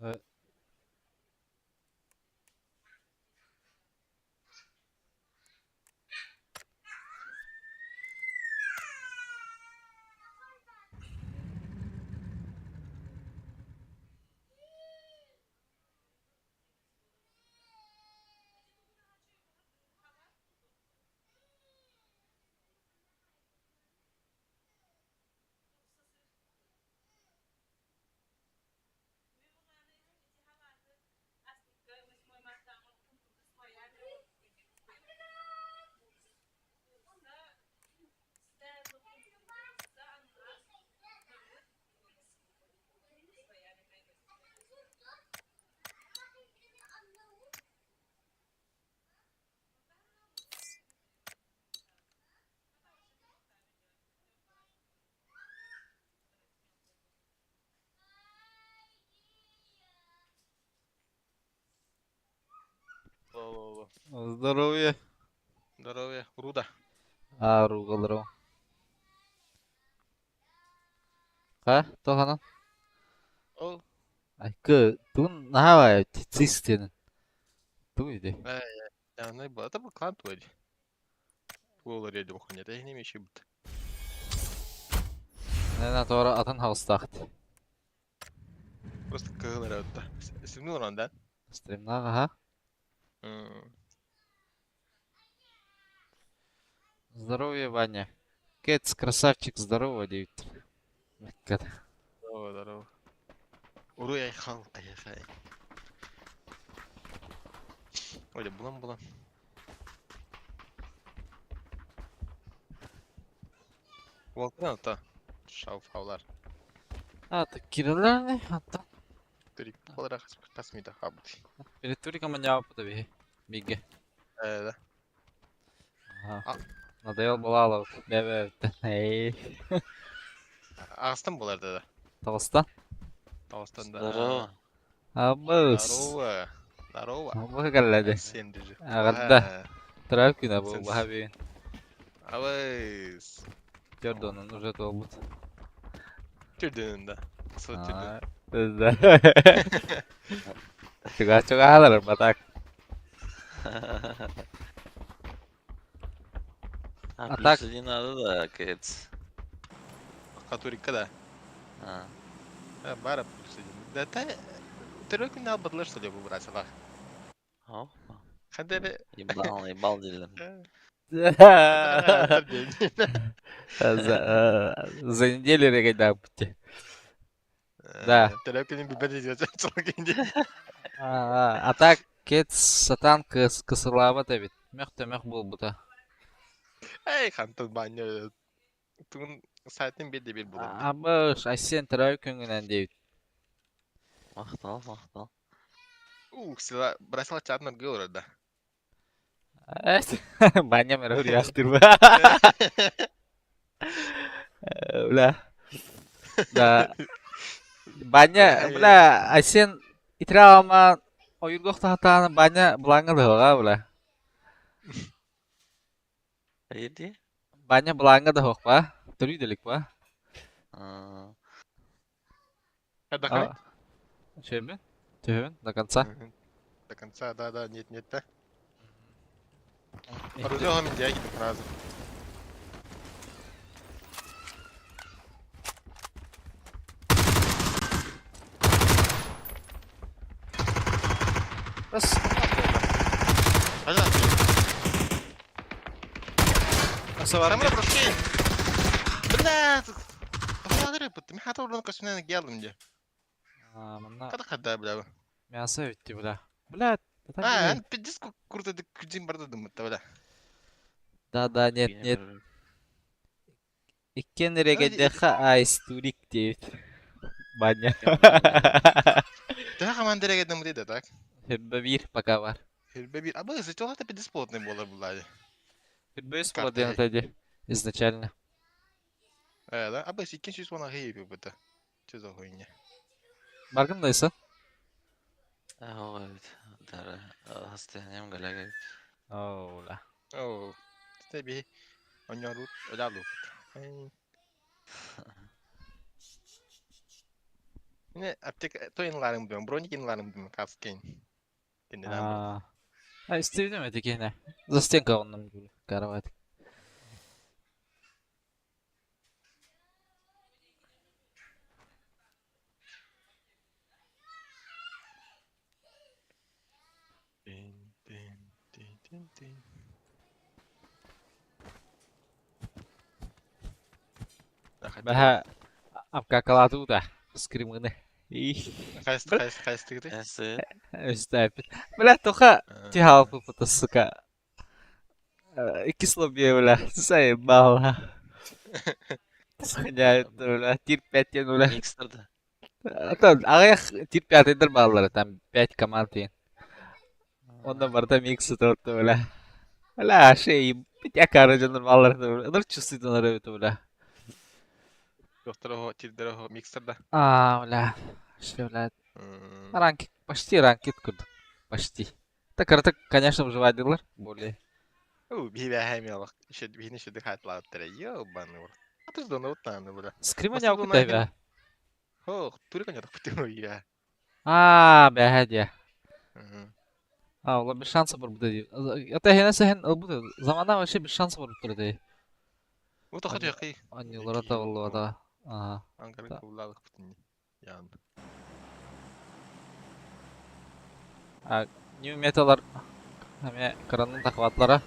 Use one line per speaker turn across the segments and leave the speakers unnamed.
Э,
Во-во-во.
Здоровья.
Здоровья. Руда.
А, ругаларым. Ха, тоханан?
Ол.
Айкы, тун наһаа цистен. Ту иди.
Э, была. Это был клан твой. Туолар еді буханет. Я не меши бут.
Нена тора атын хаустахт.
Просто кыһыл эрэ Симнул да?
Стримнага, ха? Здоровья, Ваня. Кэтс, красавчик, здорово, девять.
Здорово, здорово. Уруй айхал, айхай. Ой, булан булан. Волкан та. Шауфаулар.
А, так кирилэр hatta.
Турик полара хасмита хабут.
Перетурика маняа путаби. Биге.
Э, да.
Ага. Надоел была Бебе. Эй.
Ағыстан болар да.
Толста.
Толстан да.
Здорово.
Абыс.
Здорово. Здорово.
Абы каллады.
Сен же.
Агадда. Трав күнэ бу баһаби.
Абыс.
Жордонун уже толбут.
Түрдүн да. Кысыл түрдүн.
Да. Чуга чуга халар батак.
А,
А
плюс
так-
один надо, да, Кэтс.
Катурикка да.
А,
А, бара плюс один. Да та Төрөк күн албадылар что ли бу брасала.
опа.
Хадere
Ебал, ебал дилер.
За за неделю регайда пути. Да.
Төрөк күн билбет идет.
А так Кэтс сатан кыс кысылаба табит. Мех темех был бута.
Эй, хантын баня. Тун сайтын бир де бир булur.
Абыш, Айсен трав күнгүнэн дейт.
Мактал, мактал.
Ух, сила брасала чатнар гылыр да.
Баня мера урястыр. Бля. Да. Баня, бля, Айсен итралма ойургох тахтаана баня булаңа дыһыга, бля.
Иди.
Баня булаңа дыһык ба. Төрүй делик ба.
А,
Отдохнуть?
Чөбүн? Төбүн до конца.
До конца, да, да, нет, нет, да. Оружие мен сразу.
Бас.
Пожалуйста.
Аса
Самара прошли. Бля, Бля, ты меня хотел космина гелым где.
А, манна
Когда хада, бля.
мясо өттү, бля. Бля,
А, он пиздец круто ты күдин барды думает, бля.
Да, да, нет, нет. Иккен регедеха айс турик дейт. Баня.
Да, командир думает, да, так.
Хеббе бир пока бар.
Бир, а бы, зачем это пиздец плотный был, бля.
Хеббе
Карта,
сплоден отойди. Изначально.
Э, да, а бы, иккен сүз вана гейб это. Че за хуйня?
Баргын дайса?
А, ой, да, хастыянем галяга.
Оула.
Оу, тебе онярут, олялу. Мин аптека той инларым бим, броник инларым бим, каскейн. Кинилэн бу.
А, истибитим эти киһини. Застенка оннум карават.
Тин тин тин тин тин.
Бэһэ апкакалаатыбыт да скримыны.
Хайс хайс хайстыгыты?
Эсы.
Өстөөппүт. Бля, тоха тиһаалпыппыта, сука. Иккис лобби, бля, заебала. Сохраняют, бля, тир 5 бля.
Микстерді.
Ата аҕыйах тир пятыйдар бааллара, там 5 команд диэн. Онно барыта микс торто, бля. Бля, шей, битя дьоннор бааллар, бля. Ыныр чувствует эбит, бля.
Доктор охо, тирдер охо, микстер да.
А, бля. Что, бля, ранки, почти ранкет курдук. Почти. Так, это, конечно, выживать более.
Уу, биһи бэһэ олох. Биһини шүдүк хатлааттара. Ёбаный в рот. Атыс дона уттааны, бля.
Скрима не бя.
Хох, турика не так я.
А, бэһэ дии. А, ол без шанса бар буде. Это хена сehen буде. Замана вообще без шанса бар буде.
Утохот яқи.
Аннилара табыллы да. Ага.
Анкарын куллалык бүтүн. Ян.
А, new metalar Эме кыранын тахватлара.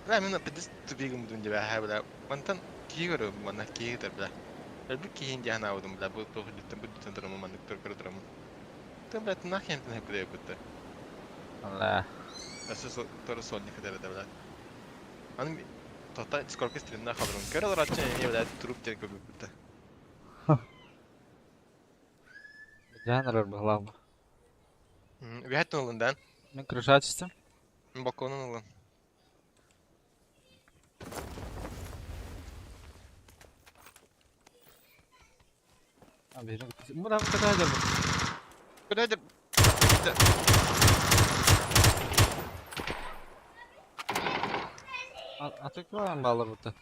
Бля, мен пидис тубигым дун деп хә бля. Мантан киги көрөм, манна киги тер бля. Элбик киһин диһан аудым бля, бу тох диттен бу диттен турам маннык тур көрө турам. Тем бля, нахен тен хепде бутта.
Алла.
Әсә тор сонник хәдәр дә бля. Аны тота Discord стримна халырым. Көрө алар не бля, туруп тер көбү бутта.
Жанр бахлам.
Бихаттын олындан.
Мен крыша чистим.
Балконун олын.
А, бежим. Бу да када жер.
Куда деп?
Атык бар балар бутта.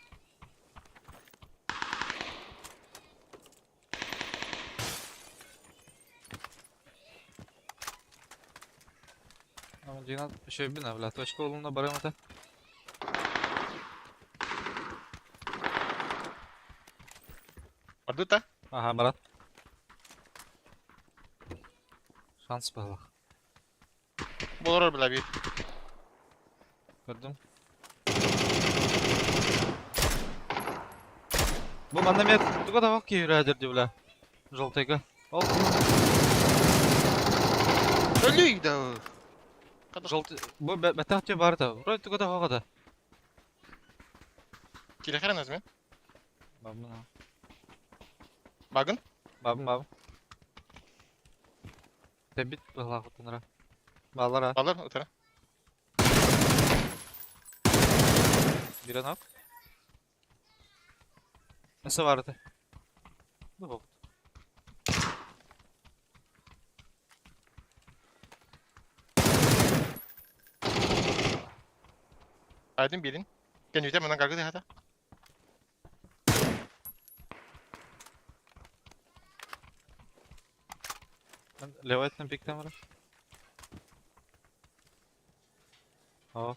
Ama Cihan şey bina бля, точка олуна барым ата.
Бардыта?
Ага, брат. Шанс балах.
Болор бля бир.
Көрдүм. Бу манна мет туга да вак кийрәдер ди бля. Желтыйга. Ол
Өлүй да.
желтый бу бәтәх бар да. Вроде туга да вак да.
Киле хәрән азме?
Бабын.
Багын?
Бабын бабын. Тебит балах утынра. Балара.
Балар утара.
Бирен ак. Несе бар да. Бу бок.
Aydın birin. Кен үтә манан каргы хата.
Левайтын пиктем бар. О,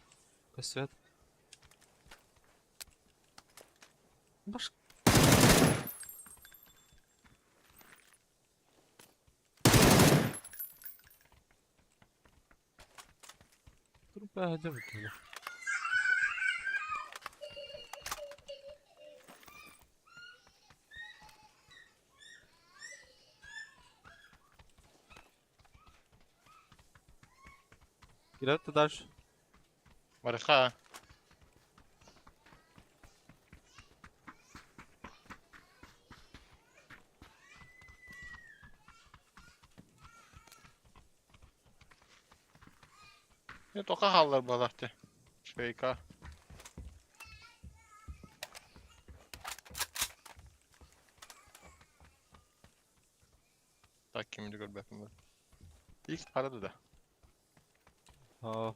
көсөт. Баш. Трупа где бутылка? Кидать дальше.
Барыха. Не тока халлар балахты. Швейка. Так кимди көрбөпүм бар. X парады да.
О.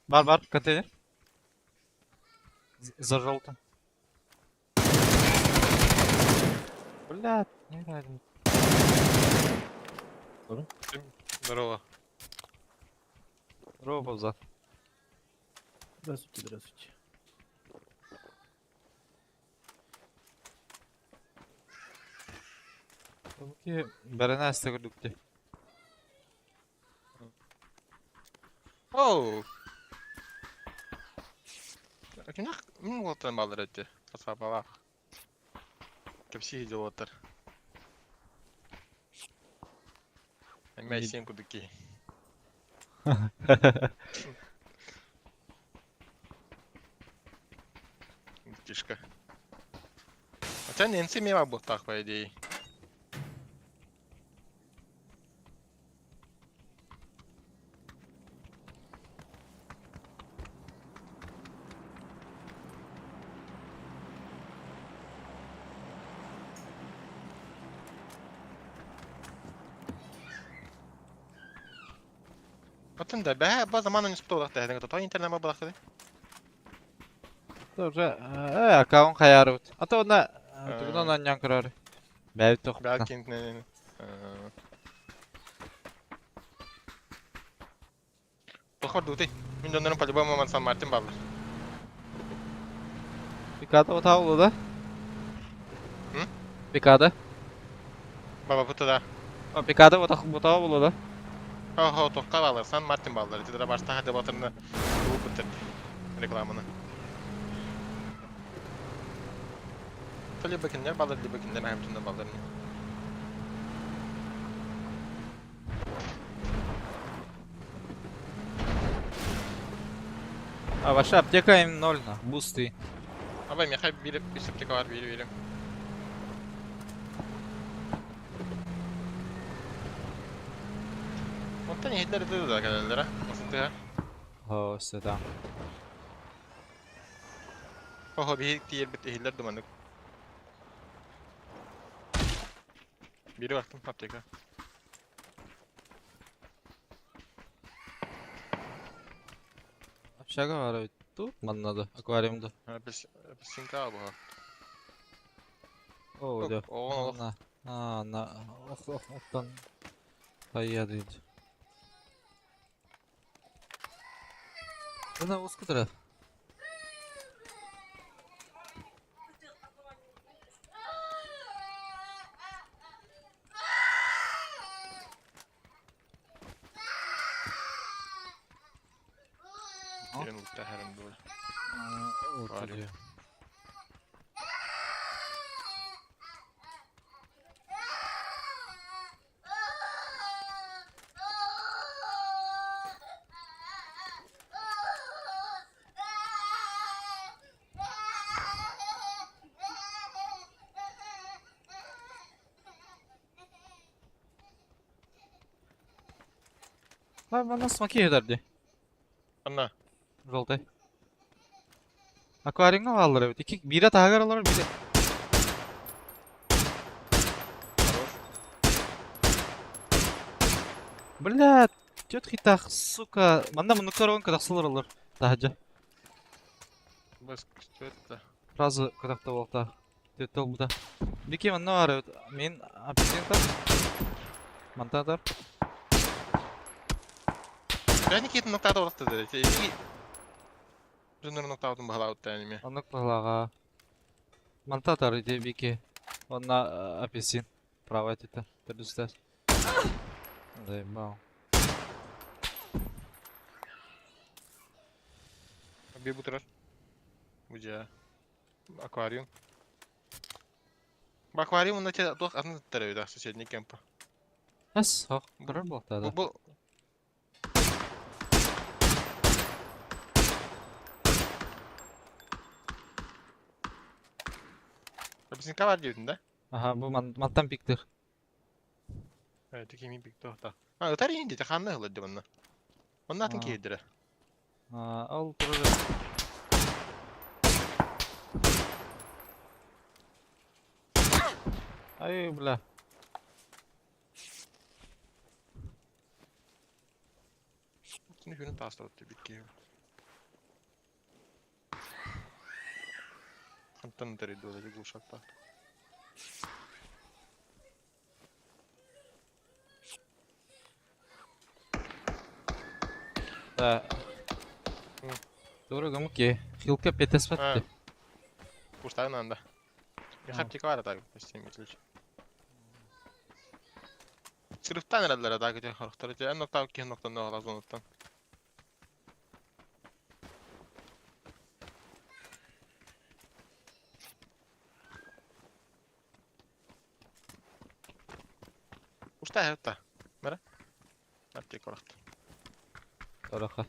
Бар бар, контейнер. За желтым. Блядь, нереально.
Здорово.
Здорово, Бабзат.
Здравствуйте, здравствуйте.
Бу бэрэнээстэ көрдүк дии.
Оу! Кимнээх мин уолаттарым бааллар эти Асаапалаах. Кэпсии дьолуоттар. Эмиэ сиэн курдук киһи. Тишка. Хотя Нэнси мимо буолтаах по идее. Потом да, бэһэ ба замана не спутал да, то интернет ма балахты.
Тоже аккаунт хайаарыбыт. А то онно тугунан анньан көрөр. Бэйбит
Бэҕэ
тохпутна.
кинтнен. Тохор дути. Мин дьоннорум по-любому ман Сан Мартин бааллар.
Пикада отаа да?
М?
Пикада.
Баба бута да.
Пикада отаа була да?
Хо-хо, тохка бааллар, Сан Мартин бааллар. Ити барста хады батырны тугу буттар рекламаны. То либо кинилэр бааллар, либо кинилэр аһым бааллар.
А ваша аптека им ноль на. Бусты.
Абай, миэхэ биир үс аптека бар, биир биирим. Онтон иһиллэр ытыы да кэлэллэрэ. Осытыа.
О, сюда.
Хо-хо, биһи тиийэрбит иһиллэр думаннык. Биири бартым аптека.
Общага бар бит. Тут манна да, аквариумда.
Апельсинка абыга.
О, да.
Оҕон олох.
На, а, на, ох, ох, оттон. Хайа дейт. Мына ускутара.
Кирен улта хэрэн дуо.
Ото дии. Манна смоки өтөр дии.
Анна.
Желтый. Аквариумҥа бааллар эбит. Икки биирэ таһыгар олорор, биирэ
Хорош.
Блядь, тёт хитах, сука. Манна муннуктар оҕун кытахсылар олор. Таһырдьа.
Бас күстүөт
Сразу кытахта буолта. Түөттэ олбута. Бики манна баар эбит. Мин апельсинтар. Мантан
Бэни киһитин ноктаата олохто да. Ити дьоннорун ноктаабытын баһылаабыттар аниме.
Оннук баһылааҕа. Мантатар ити Бики. Онно апельсин. Правая өттүттэн. Төрдүстэр. Заебал.
Бир бу турар. Бу дьиэ. Аквариум. Бу аквариум онно туох атын ыттар эбит соседний кемпа.
Эс, хох, көрөр буолтаа
Бу бу Апельсинка бар диэбитин да?
Аха, бу мантан пиктыр.
Ити кими пиктоохта. А, ытар иин дии, ханна ыһыллар дии манна. Онно атын киһирдэрэ.
Ол турар. Ай, бля.
Кини күнүн таастабыт бит киһи. Хантан ытар дуола глушактаах.
Да. Туора гымык Хилка петеспатты.
Курстарын анда. Хапчик бар так почти ключ. Сырыктан эрэллэр так ити хорохтор ити эн ноктау киһи ноктан ноҕала зонуттан. Уста хetta. Мара. Аптек барахта.
Ораха.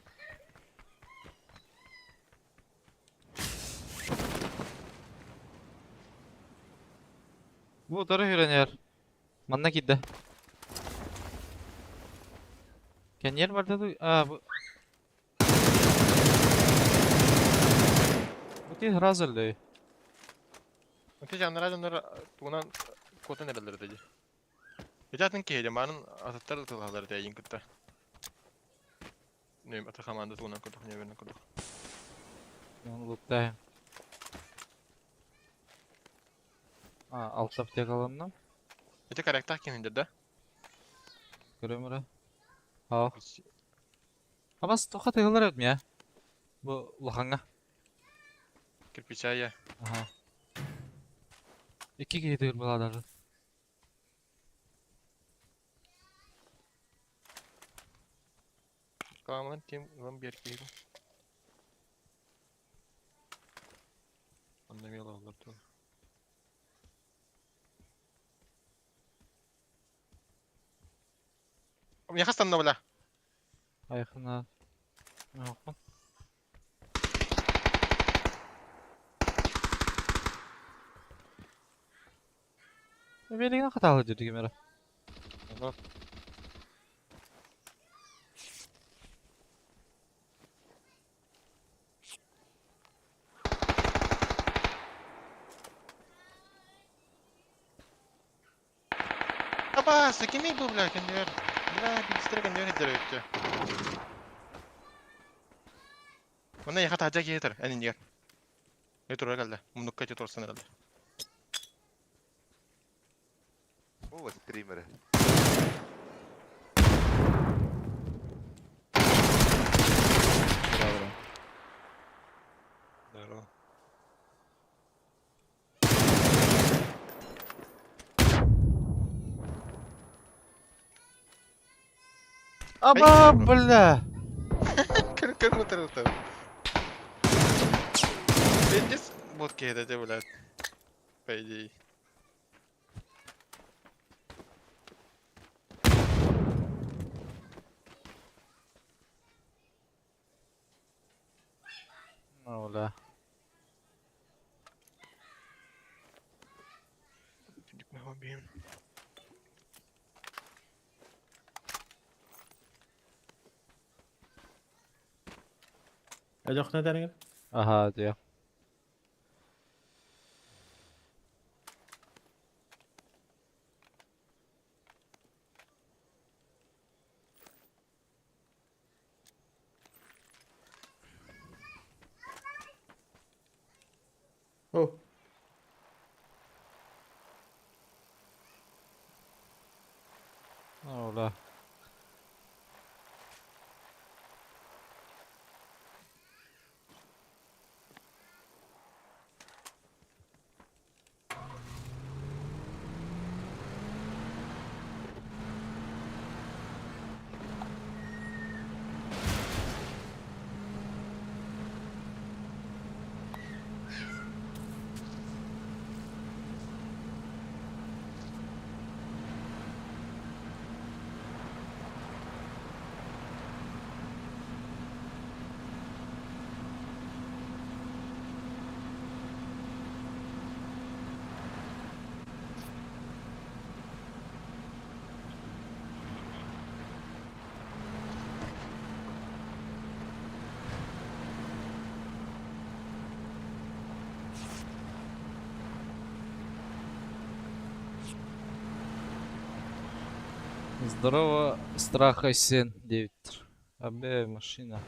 Бу утары хүрэнэр. Манна киирдэ. Кэнниэр барда дуу? А, бу... Бу киһи сразу өллөй.
Ити анараа дьоннор тугунан куотан эрэллэр этэ дии. Ити атын киһи дьэ маанын атыттар ытылаһаллар этэ эйигин кытта. Нөм ата хамаанда тугунан курдук нөмеринэн курдук.
Луттаһым. А, алта аптекаланным.
Ити корректаах киһи да?
Көрөм эрэ. Аах. Абас тоха тыгылар эбит мия. Бу улахаҥҥа.
Кирпичая.
Аха. Икки киһи тыгыр балаадары.
Кааман тим ылан биэр киһи. Онно эмиэ олороллор дуо? Миэхэ станна бля.
Айхына. Охон. Билигин хатаалы дьүдүгүм эрэ.
Абаас, кимий бу бля кэннигэр? Бля, бистер кэннигэр иһдэр өттө. Онно яха таһдьа киһи ытар, эн иннигэр. Эй турар кэллэ, муннукка ити турсан эрэллэр.
О, стримеры.
Браво.
Здорово.
Аба, бля!
Көр көр утар Пиздец, вот киһи блядь. По идее.
Ну, бля.
Өлөхнө дэригэр?
Аха, диyor.
О,
Ну, бля. Здорово, страх Айсен 9. АБ машина.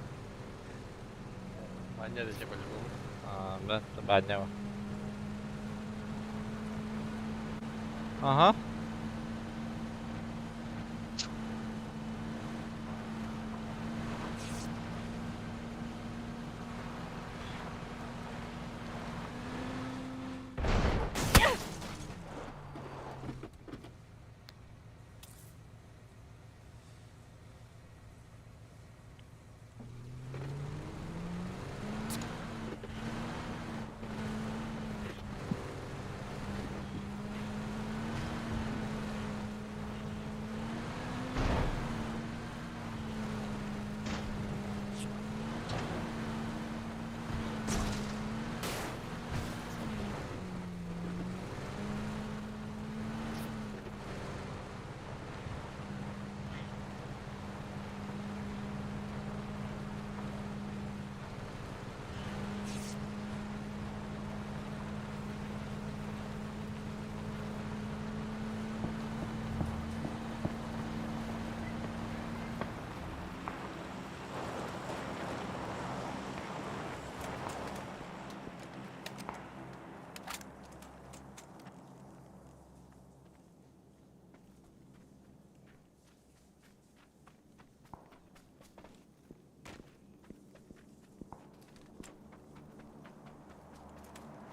Аня да по-любому.
А, да, банява. Ага.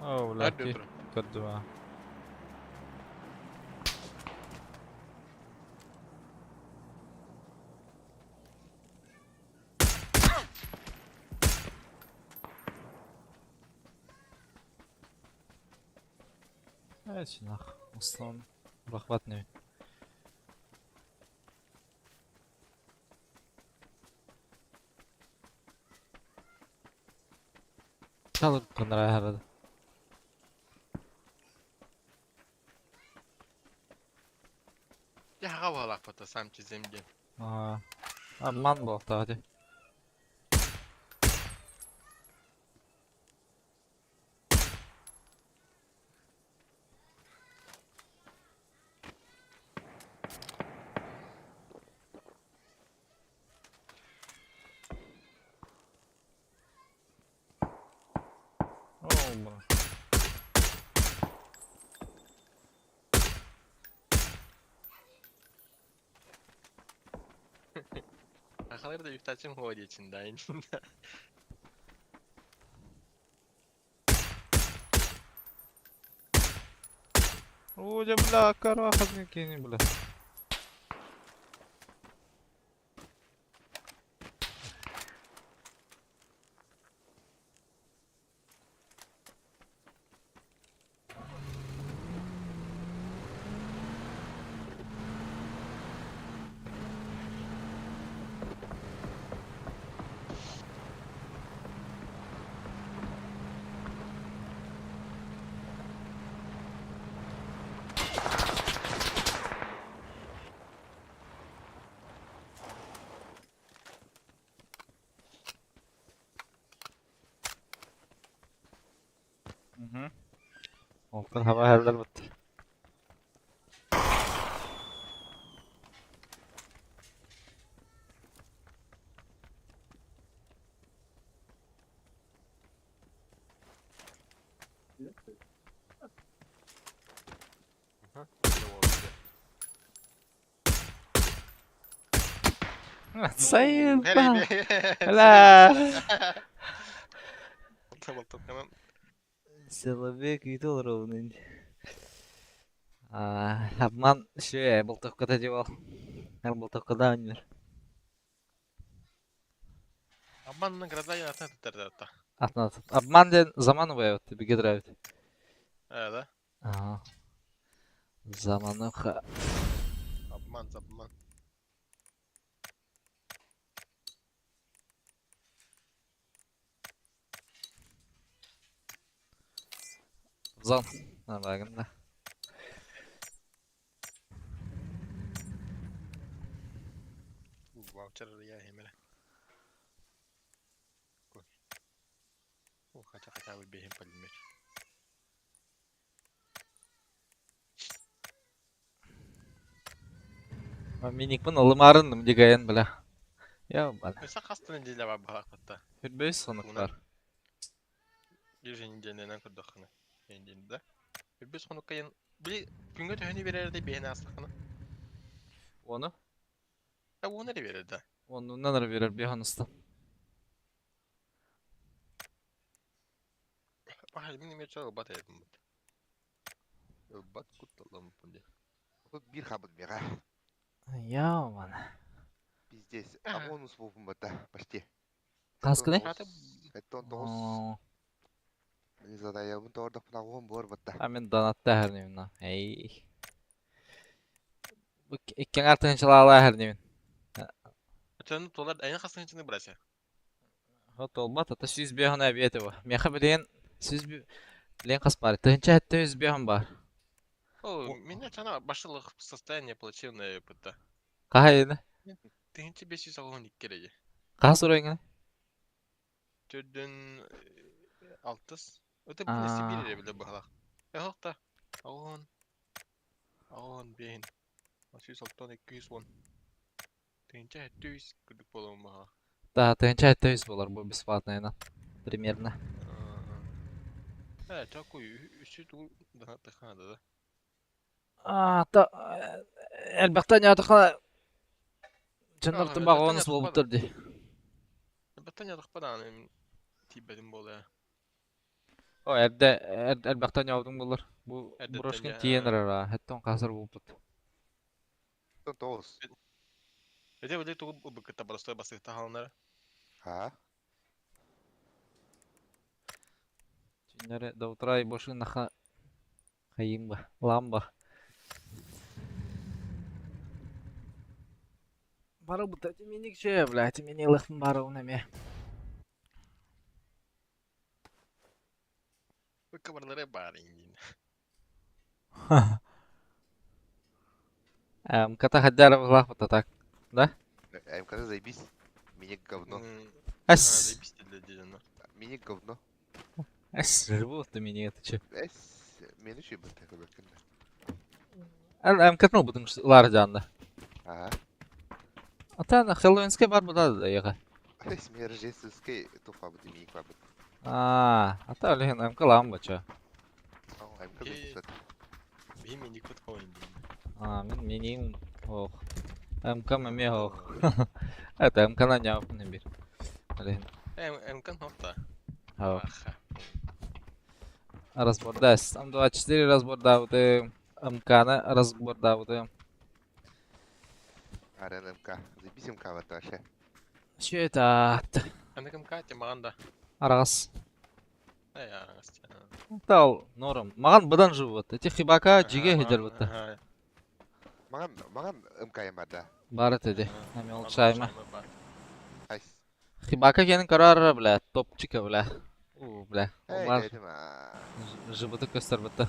Оо, бля,
Көрдүү турар.
Көрдүм аа. Эч нах, услон. Рахват не. Çalıp гыннара
Дьэ хаҕа баҕалаахпыт сам чизем диэн.
Аа. Обман буолтаҕа дии. Оо, бро.
Сахалар да үхтачым хуа диэчин да.
Оо, дьэ, бля, карахат кини, бля. Мгм. Онтон хаба хеллербит. Сайын Бля. Силовик үйде ровный. А, обман еще болтовкада деп ал. Болтовкада ойныр.
Обман награда атын туттарда.
Атын Обман ден заманова вот тебе драйвит.
Э, да?
Ага. Замануха.
Обман, обман.
Зон. Нормально.
Ваучер я химere. Хотя хотя бы бегем полимер.
Миникпин ылымарынным дигайын бля. Я бана.
Өсө хастын неделя бар бахакта.
Хүрбөйс сонуктар.
Бир неделянан көрдөхүнө. Эндин да. Бир хонукка ен Били күҥҥэ төһөнү биэрэр этэй биэһин аастаххына?
Уону?
Э, уону эрэ биэрэр да.
Уонунан эрэ биэрэр биэһин устан.
Баһай, мин эмиэ чал ылбат эбиппин. Ылбат кутталламмыппын дии.
Тут биир хаалбыт миэхэ.
Яа,
Пиздец. Амонус буолбун батта, почти.
Хас гыный?
79. Мин задаябын тоордохпун аҕуһум буор батта.
А мен донатта эһэрнибин на. Эй. Бу икки аҥаар тыһыынчалаала эһэрнибин.
Өтөн туолар эйин хас тыһыынчаны бырася?
Туолбат, ата 105 эбиэт бу. Миэхэ билигин 100 билигин хас баар? 1705 баар.
О, меня чана башылых состояние плачевное бытта.
Хаһайыны?
1582 эрэ.
Хаһыс уровень?
Төрдүн алтыс. Это бу Сибирь эрэ билэ быһалах. Эхохта. Оҕон. Оҕон биэһин. 162 210. 1700 курдук буолуон баҕа.
Да, 1700 буолар бу бесплатныйынан. Примерно.
Э, такой үсү тугу донаттахана да.
А, та элбэхтэн ньаатаха дьоннор тумаҕа онус буолбуттар дии.
Элбэхтэн ньаатахпа даҕаны тиийбэтим буолуо.
О, эрдэ элбэхтэн ньаабытым буоллар. Бу брошкин тиийэн эрэр аа, хэттон хаасар буолбут.
Тоҕус.
Эти били тугу ылбыккыта боростой басыгта хаалынара.
Ха?
Түннэри до утра и больше наха хайымба, ламба. Бары быта тиминик че, бля, тимини ылыхпын бары уна ме.
Кабарлары бар индин.
МК-та хаддара булах быта так. Да?
МК заебись. Миник говно.
Эс.
Заебись для дедана.
Миник говно.
Эс, живот меня это че.
Эс, мени шүй быта көбөккүн.
МК-ны бутун лар жанды.
Ага.
Ата Хэллоуинский бар буда да яга.
Эс, мен рождественский туфа быт миник бар быт.
А, ата олehen МК лам бача.
МК бит.
Би миник бут коин.
А, мен миним ох. МК меме ох. Это МК на няв не бир. Олehen.
МК нохта.
Разбор М24 разбор да вот МК на разбор да вот.
Арен МК. Заебись МК вот вообще.
Что это?
Аны МК те маған да.
Арас.
Ай, арас.
Тал норм. Маған бұдан живот. Эти хибака жиге хедер бутта.
Маған маған МК ямада.
Бар эти. Эми ол чайма.
Айс.
Хибака кенин карар, бля, топчика, бля. У, бля. Олар жыбыты көстөр бутта.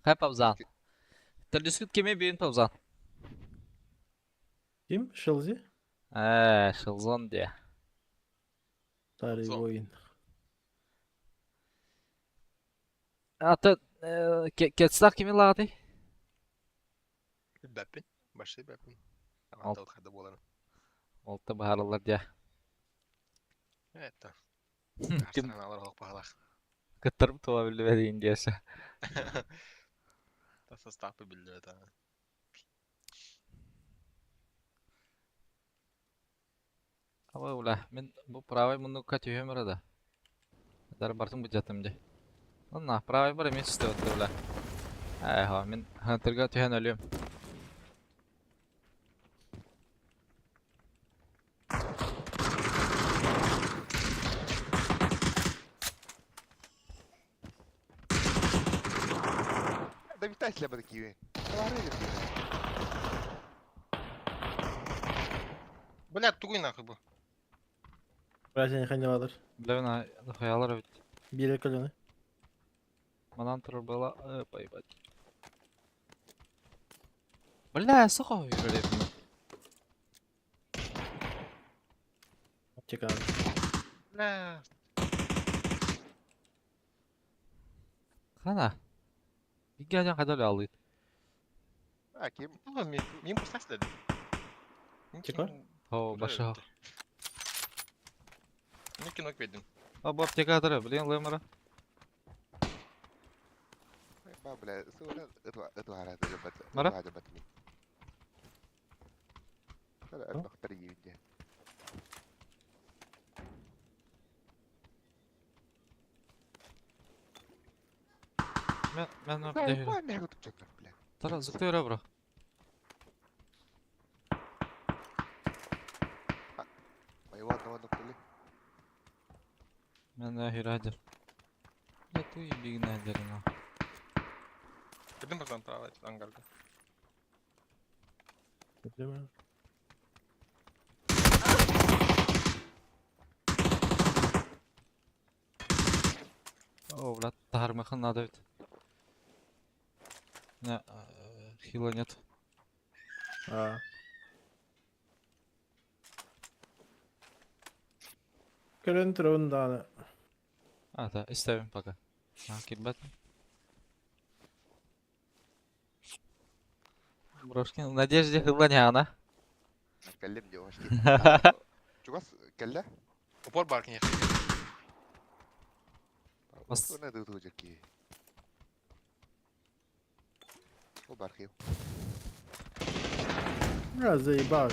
Хай паузан. Төрдүскүт кеме бүйін паузан.
Ким? Шелзи?
Э, Шилзон де.
Старый воин.
Ата кетсак кими лагаты?
Бәппин. Башы бәппин. Алтал хада болар.
Олта бахаралар де.
Это. Ким алар хок бахалах.
Кыттырып туа билбе дейин десе.
Та состав билбе та.
Аба ула, мен бу правый муну катүйөм да. Дар бартын бу жатым де. Онна правый бар емес истеп отты ула. Ай ха, мен хантерга түһэн өлүм.
Да витать ля такие.
Бля, тугуй нахуй бу.
Братья не бар.
Бля, на хаялар бит.
Бире көлөне.
Манан турар была, поебать. Бля, сука, үйрелеп.
Чекан.
Бля.
Хана. Бигәдән кадәр алыйт.
А ким?
Мин пустаслады.
Чего?
О, башах.
Не кино кведим.
А бу аптекаторы, блин, лымара.
Ба, бля, сура, это бат.
Мара?
Это бат ми. Доктор Евде.
Мен, мен аптекаторы.
Мен тут бля.
Тара, зыктыра, бро.
Моего одного нокнули.
Мен хирадер. Да ты бигна дерна.
Кедим базан право ангарга.
Проблема.
О, брат, тармахан надо ведь. Не, хила нет.
А. Көрөн турабын даҕаны.
А, да, и ставим пока. А, кидбат. Брошкин, в надежде хила не она.
Кэллим девушки. Чугас кэллэ?
Упор бар кине.
Бас-
Уна ду жеки. О бархив.
А, заебал.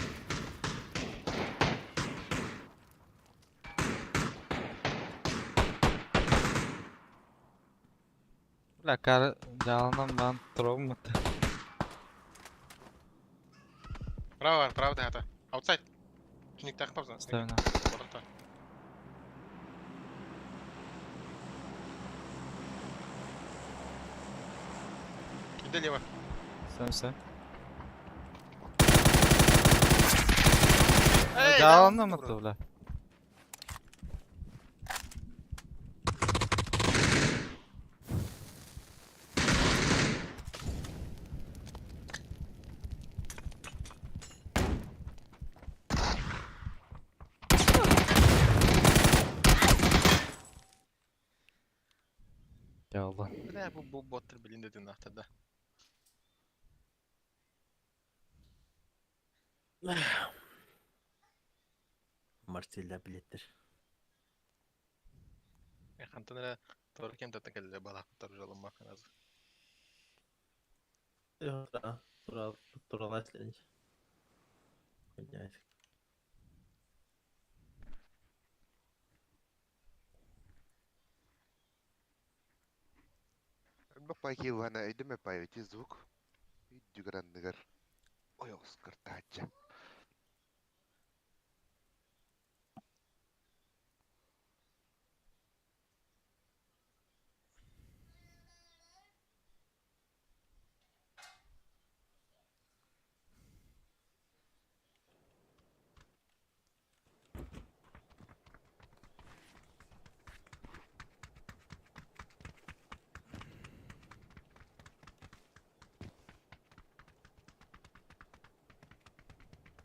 Бля, кар, жаланан бан тромут.
Право, право да это. Аутсайд. Түнек тақ базан.
Ставим на.
Бодырта. Иди лево.
Ставим, ставим.
Эй,
Жаланан мытты, бля. Ялла.
Бля, бу бу боттыр билин дедин нахтада.
Марселя билеттер.
Хантан эле тор кем тата келе бала тор жолум маханаз.
Тура тура. Хуйня.
Бапайки вана идеме пайти звук. Идюгранныгар. Ой, Оскар тача.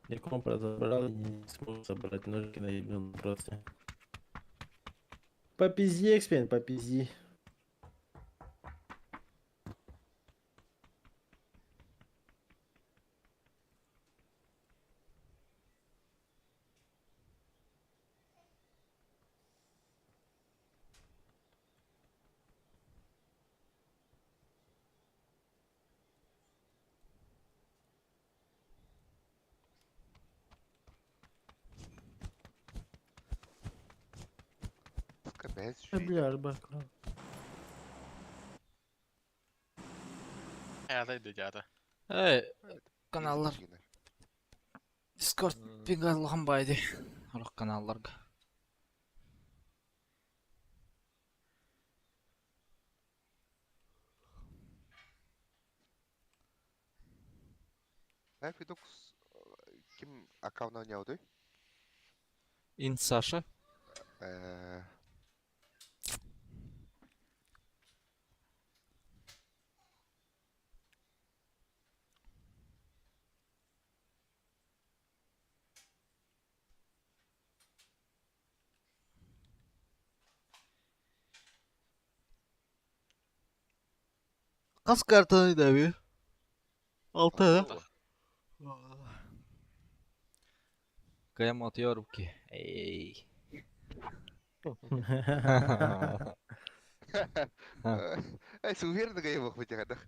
Я комп разобрал и не смог собрать ножки на ебаном просто. По пизди, экспен, по пизди.
Скабес.
Бля, рыбак.
Ята иди ята.
Эй, каналлар. Дискорд пингаллахан байды. Орох каналларга.
Фидокс ким аккаунт няуды?
Ин Саша. Кас картаны да би. Алта да? Кыайан мотуйар ки. Эй.
Эй, сувер да гайы боху тягадах.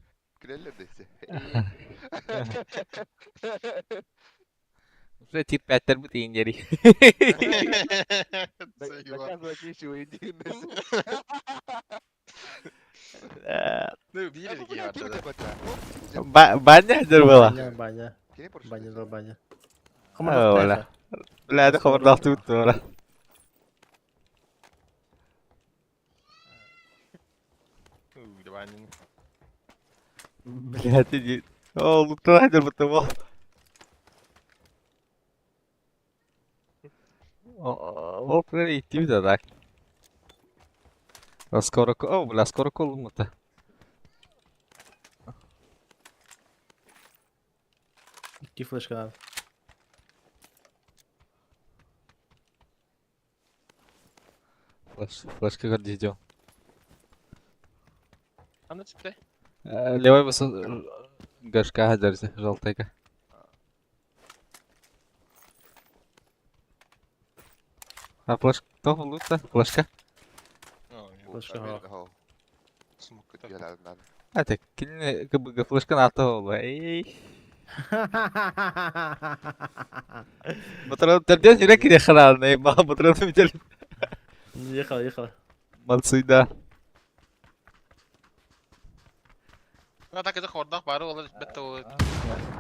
Күлэллэр дэссе.
Уже тип пяттер бит иин дери.
Доказывать нечего иди.
Ну, биир эрэ киһи барда.
Баня дер была.
Баня, баня. Баня, да, баня.
Ола. Бля, это хабардал тут, ола. Бля, ты не... О, луктан дер бутта бол. Ол прям идти да так. Скоро... О, бля, скоро колумата.
Икки флешка надо.
Флеш, флешка гордидел.
Аны цепляй.
Левой высо... Горшка держи, желтыйка. А флешка... Кто лута? Флешка?
Флешка.
А так, кине КБГ флешка на то, эй. Батрон, терден юрек кире хран, эй, ма, батрон видели.
Ехал, ехал.
Молодцы, да.
А так это хордах бары олар бетте ол.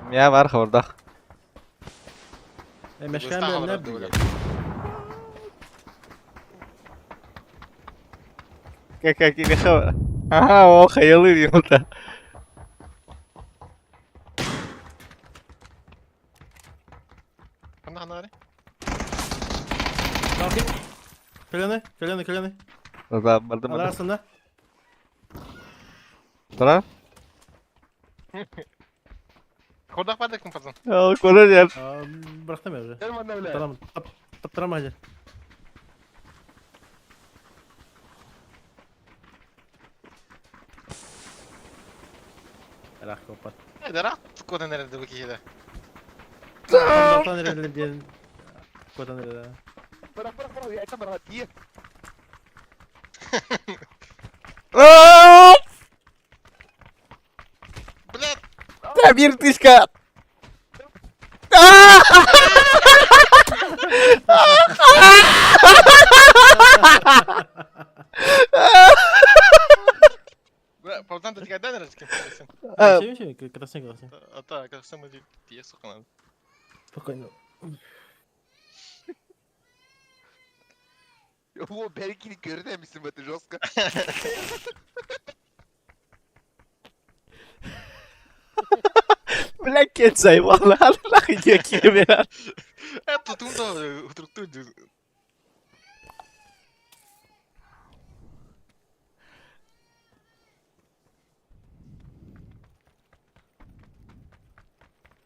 Мя бар хордах.
Э, мешкан не блядь.
Как как или хабар. Ага, о, хаялы ему-то.
Ханна ханна
Каленый, каленый, каленый.
Да, барды барды.
Арасында.
Тора?
Хордах барды ким пазан?
Ал, куда нет?
Бырахтым уже. Тарам, таптырам хәзер. Рах копат.
Дара кодан nerede bu kişide?
Кодан nerede diyen. Кодан nerede?
Бара, бара, бара, я это бара, тие.
Блядь!
Да, бир тышка!
Павдан да тигәдән nerede ким?
Şey şey, красный красный.
Ата, как самый тие сукан.
Спокойно.
О, Беркини көрдемисин бу это жестко.
Бля, кет заебал, нахуй не кире,
Это тут структуру.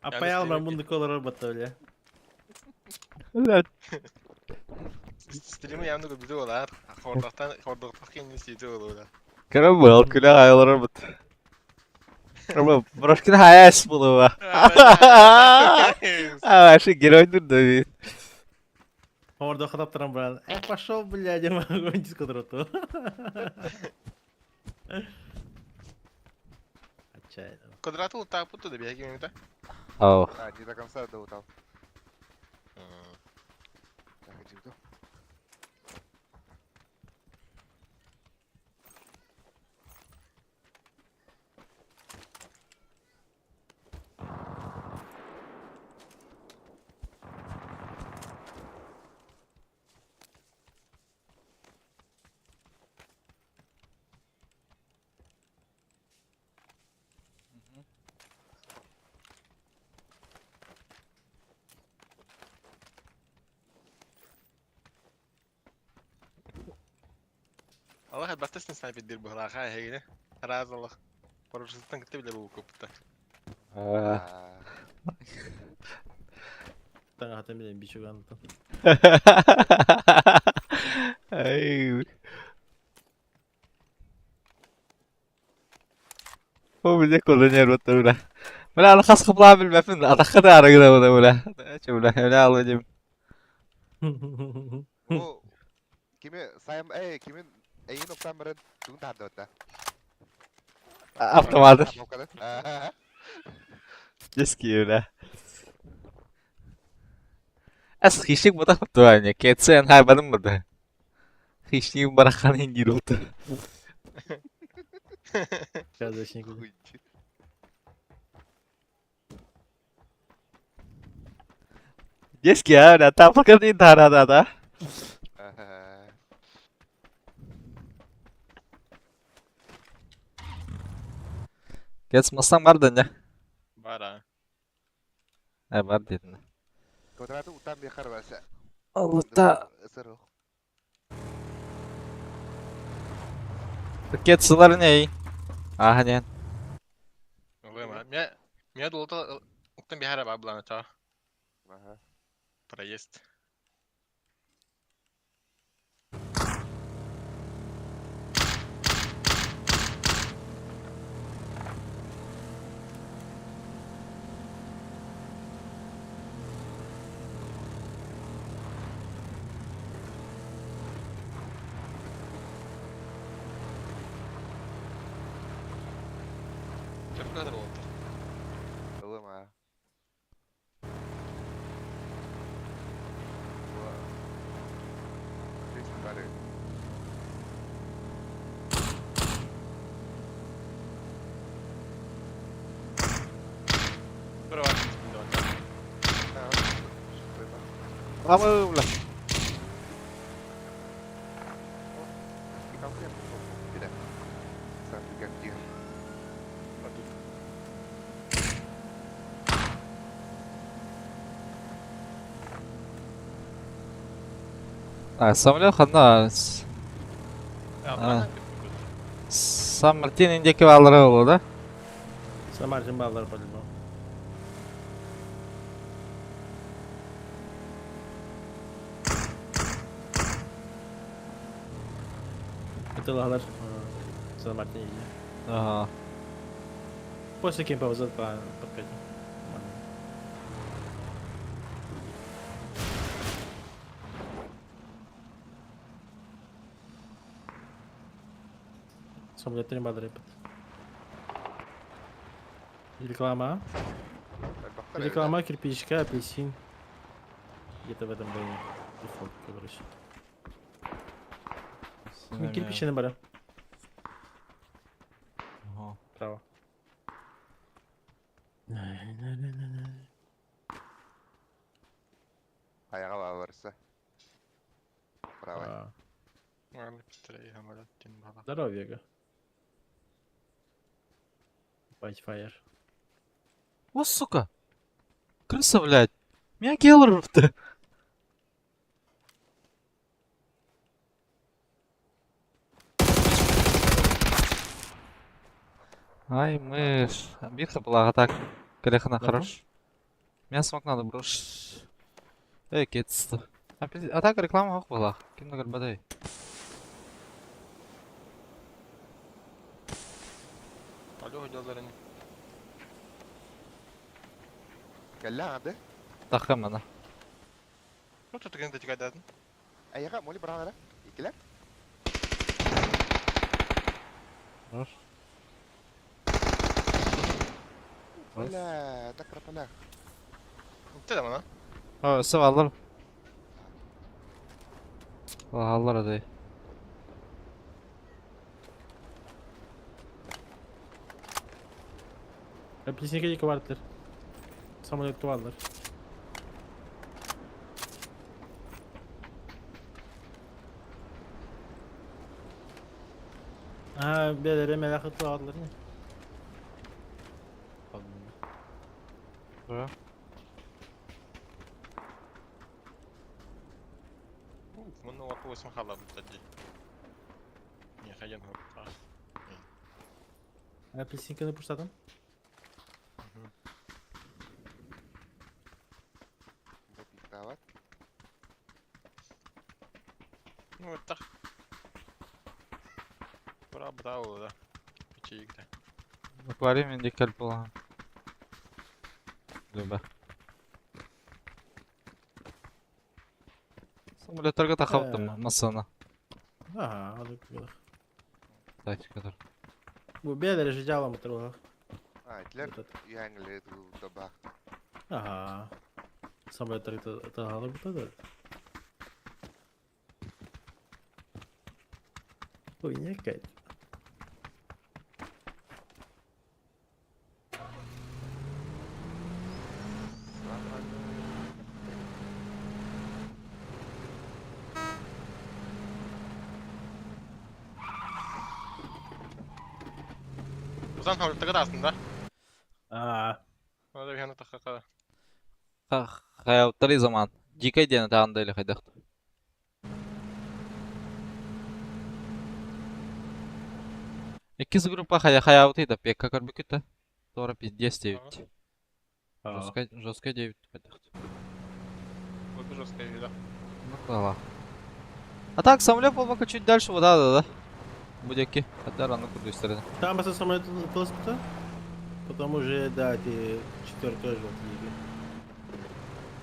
Апаял мамунды колор робота, бля.
Бля.
Стримы явно көбүдө болар. Хордохтан хордохтох кенин сийти болот.
Карамел, куля айл робот. Робот, брошкин хаяс булуа. А, вообще герой дурдовит.
Хордох таптырам, брат. Э, пошел, блядь, я могу дискотрату. Отчаянно.
Квадратул так путу да беги минута.
Ау.
А, не до конца доутал. Так, иди в дом.
Аллах бастасын снайпер дир бугла хай хегине. Раз Аллах. Порушустан кытты биле бу көптө.
Таң ата менен бичуган.
Ай. О, бля, куда нервы бля. Бля, аны хас хыплаан билбэппин, атахха да арыгына бля. Бля, бля, алла дим.
Бу кими сайым эй кимин эйин уктан баран тугун таһардыбыт
Автоматы.
да?
Детские, бля. Эс хищник бутах бутуане, КЦН хай бадым буда. Хищник барахан индир буту.
Сказочник.
Детский, а, бля, тапалка не да да да. Кец мастан бар да не?
Бара.
Э, бар дедин.
Квадраты утан бехар вася.
Аллата.
Сырых.
Кетсылар не? Аха, не.
Меня меня долото уктан бихара баблана та.
Ага.
Проезд. Çok kadar oldu.
Ылыма.
Dur var.
Ama бля. А, самолет ханна. Сан Мартин индеки баллары болу, да?
Сан Мартин баллары по-любому. Это лаглар Сан Мартин иди.
Ага.
После кем повзет по подкате. Самолет баллары. Реклама. Реклама кирпичка, апельсин. Где-то в этом районе. Дефолт, короче. Ну, кирпичи на баре.
Ага.
Право.
Аяға барса. Право.
Здорово, Вега. White Fire.
О, сука! Крыса, блядь! Меня келлер-то! Ай, мышь. Битва была, а так. Колехана, хорош. Меня смог надо брош. Эй, кетс. А так реклама ох была. Ким на бадай.
Алло, hocalarını.
Кэллэ ады.
Тахамана.
Çok tutukunu da çıkardın.
Аяға моли баралара. Икилер.
Хорош.
Бля, так пропалях.
Bitti de bana.
О, все алыр. Алыр адай.
Апельсинка екі бардылар. Самолет туалар. А, бәлере мәләхет туалар не?
Да.
Мұны оқы өсім қалап ұтады. Не қайдан хоп.
Апельсинканы пуштадым.
Пиктават.
Ну, вот так. Бра, браво, да. Печейкте.
Аквариум индикаль была. Люба. Самолеттарга тахабыттым массана.
Ага, алып.
Тачкалар.
Бу бээлэри жыдьааламмыттар буолар.
А, итилэр үһээҥилэри тутулта
Ага. Самолеттары таһаалабыта да. Хуйня какая-то.
Узан хамлыттыгы да астында.
Аа.
Ода биханы тахка.
Хайалттары заман. Дикай диэн таанда или хайдах. Иккис группа хая хаябыты да пекка көрбүкүтэ. Тора пиздец 9. Жестко, жестко 9 хайдах.
Вот жестко вида.
Ну да. А так, самолет был чуть дальше, вот да, да, да. Будяки. Хотя рано куда стороны.
Там просто самолет тылыспыта. Потом уже, да, эти четверка желтые.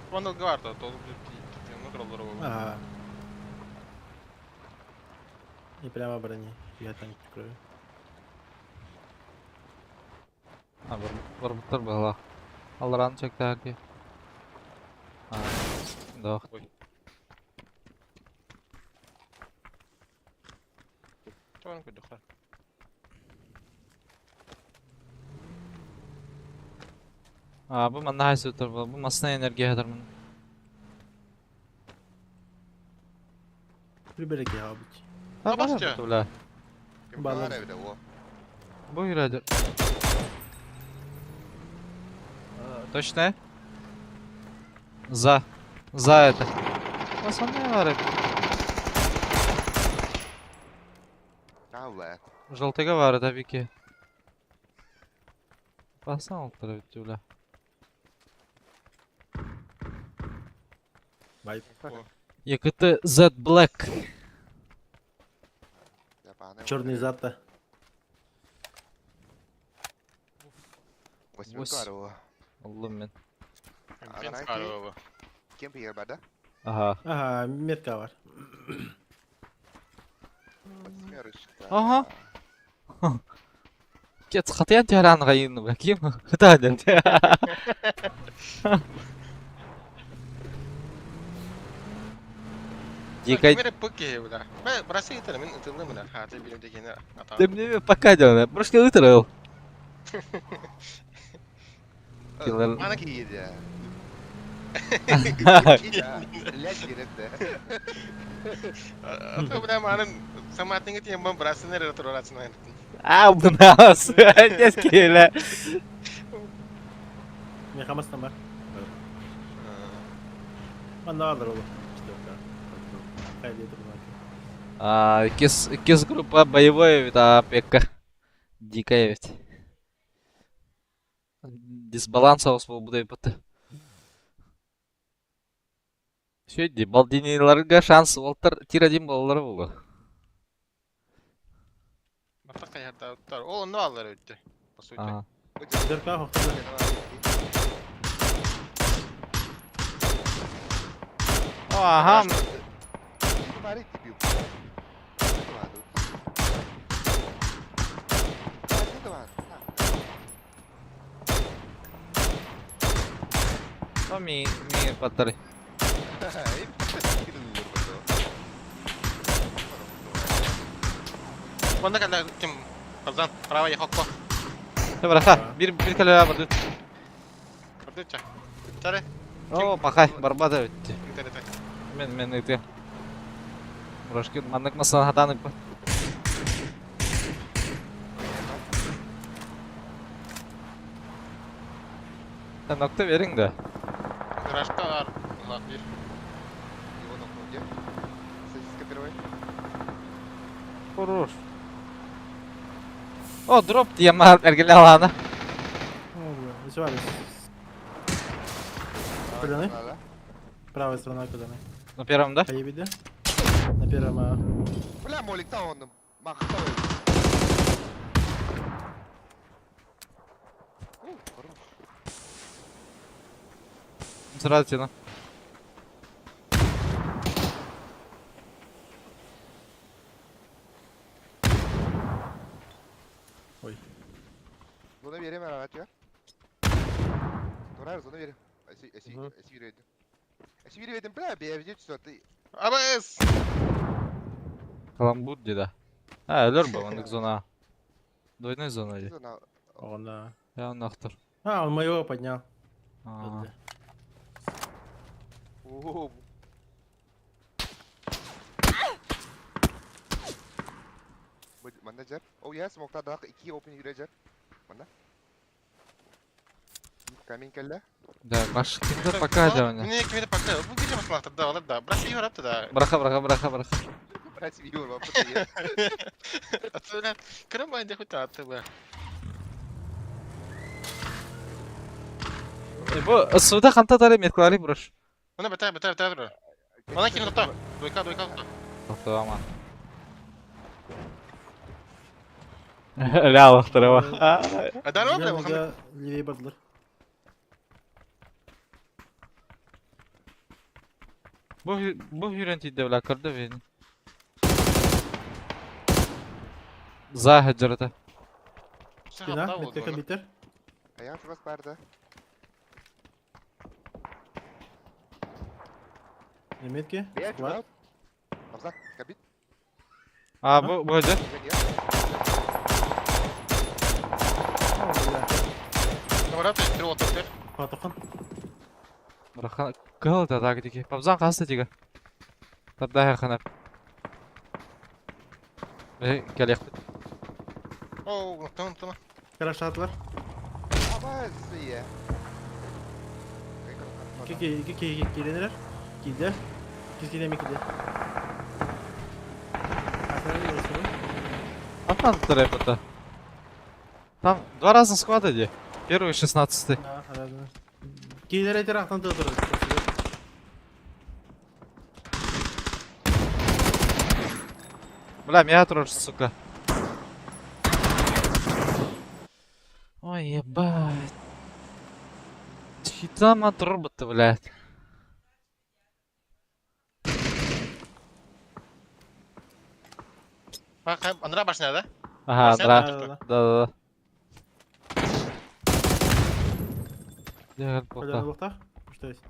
Вандал Гварда, то ну кроллер.
Ага. И прямо брони. Я танк прикрою.
А, барбыттар была. Алран чектаки. А, да.
Чоң күдөхөр.
А, бу манна хайсы утар бу масна энергия хатар мын.
Прибереги албыт.
А,
башча.
Бля.
Балар эбитэ о.
Бу ирادер. Точно? За. За это. Пацаны, вары.
Алла.
Желтыга вары, да, Вики. Пасан олтыр бля.
Бай.
ЕКТ Z Black.
Черный зад-то.
Восьмерка о.
Аллам мен.
Кем бада?
Ага.
Ага, метка бар.
Восьмерочка.
Ага. Кет хатыян тяран гайын бля ким? Хата ден. Дикай.
Мере пыки бля. Бе, браси итер мен ытылды мына. Ха, ты билим дегене.
Ты мне пока делай. Брошка вытравил. Киллер.
Ана киеде. Лять керек да.
А то бля, манын саматыңы тем бам брасыны ретроратсын.
А, бнас. Детский, бля.
Мен хамастан бар. Манна бардыр ол. Четверка. Хайда это было.
А, кис группа боевой ведь, а пекка. Дикая ведь. Дисбаланс у свободы быты. Все, балдиниларга шанс олтар тир один баллар болду.
Бата каярда туттар. Ол онно алар өттү. По сути.
Ага.
Четверка хохтады.
Ага. Ми ми паттары.
Онда калла ким Казан, право ехокко.
Браха, бир бир калера барды.
Бардыча. Чаре.
О, пахай, барбата өттү.
Интернет.
Мен мен өтө. Брошки маннык масана хатанык ба. Sen nokta verin de.
Гаражка бар. Лак бир.
Его нокнул где? Сосиска первой.
Хорош. О, дроп диye эргеле аланы.
О, бля. Куда Правая сторона куда
На первом, да?
Поебеде. На первом, а.
Бля, молик, там он махтовый.
Сразу стена.
Ой.
Зона верим, аратıyor. Турар зона верим. Эси верим. Эси верим, бля, бля, все, ты.
АБС!
Каламбур деда. А, өлөр бу, маннык зона. Двойной зона или?
Зона.
Он, да.
Я нахтар.
А, он моего поднял.
А.
О, Менеджер. О, я смог тогда iki open yürüyecek. Мана. Камень кэллэ.
Да, баш кимдер пока дьоня.
Мне кимдер пока. Бу кичи маслахтар да, олар да. Брат юрап да.
Браха, браха, браха, браха.
Брат юрап.
Атына кырым байда хута аты бу.
Бу суда ханта таре метклари брош.
Она бата бата бата бро. Она ким топта. Двойка, двойка.
Топта ама. Ля, лохтарова.
А даро бля,
левее бадлар.
Бу бу хүрен тиде бля кырды бeni. Захаджарата.
Спина, метка компьютер.
Аян шугас барды.
На метке.
Склад. Абзак, кабит.
А, бу бу хаджар. Брахан кыл да так диги. Пабзан касты диги. Табда ханап. Э, келек.
О, там там.
Хорошо,
Абазия.
Кики, кики, киленер. Киде. Кискине ми киде.
Атан трепета. Там два разных склада где? Первый 16-й.
Да, разные. Кийлер этер ахтан тыдыр.
Бля, меня трожь, сука. Ой, ебать. Хитам от робота, блядь.
Андра башня, да?
Ага, да. Да, да, да.
Что есть?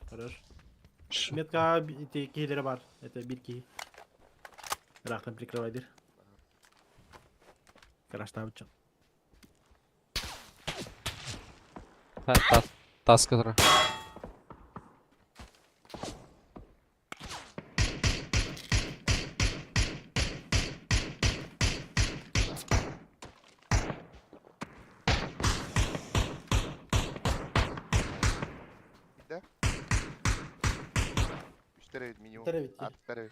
Хорош. Метка киллера бар. Это бирки. Рахтан прикрывай дыр. Хорошо, там.
Тас, который.
Минимум. Аттары.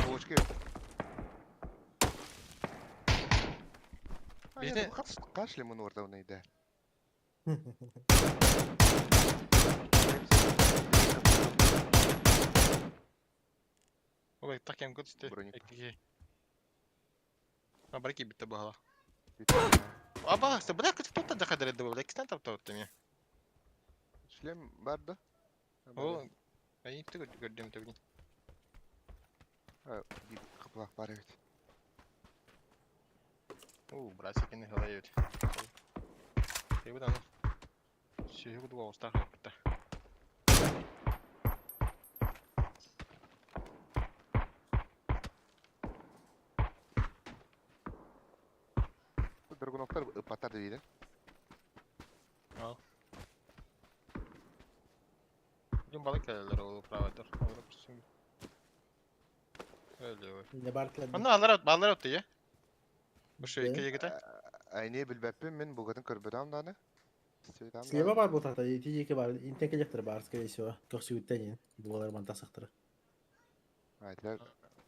Булочки. Кашли мы орда найда.
Ой, так я год
Броник.
А барки битте багала. Аба, бля, кто-то доходили до бля, кстати, там то мне.
Шлем бар да?
О, ай ты көрдüm төгүн.
Кыплак бар эбит.
О, братики не халают. Ты бы там. Сүйі буду ауыстар бітті.
Драгуновтар ыпаттар дейdi.
Ал. Бүгін балық келелер ол правайдыр. Олар күрсін. Öyle ой.
Не бар килер.
Анда алар балар өттü я. Бу şu iki егите.
Айне билбеппин мен бугатын көрбөдам даны.
Слева бар бұл тақта, екі бар, интен келектір бар, скорее всего. Көксүгүттен булалар мантасықтыр.
Айтылар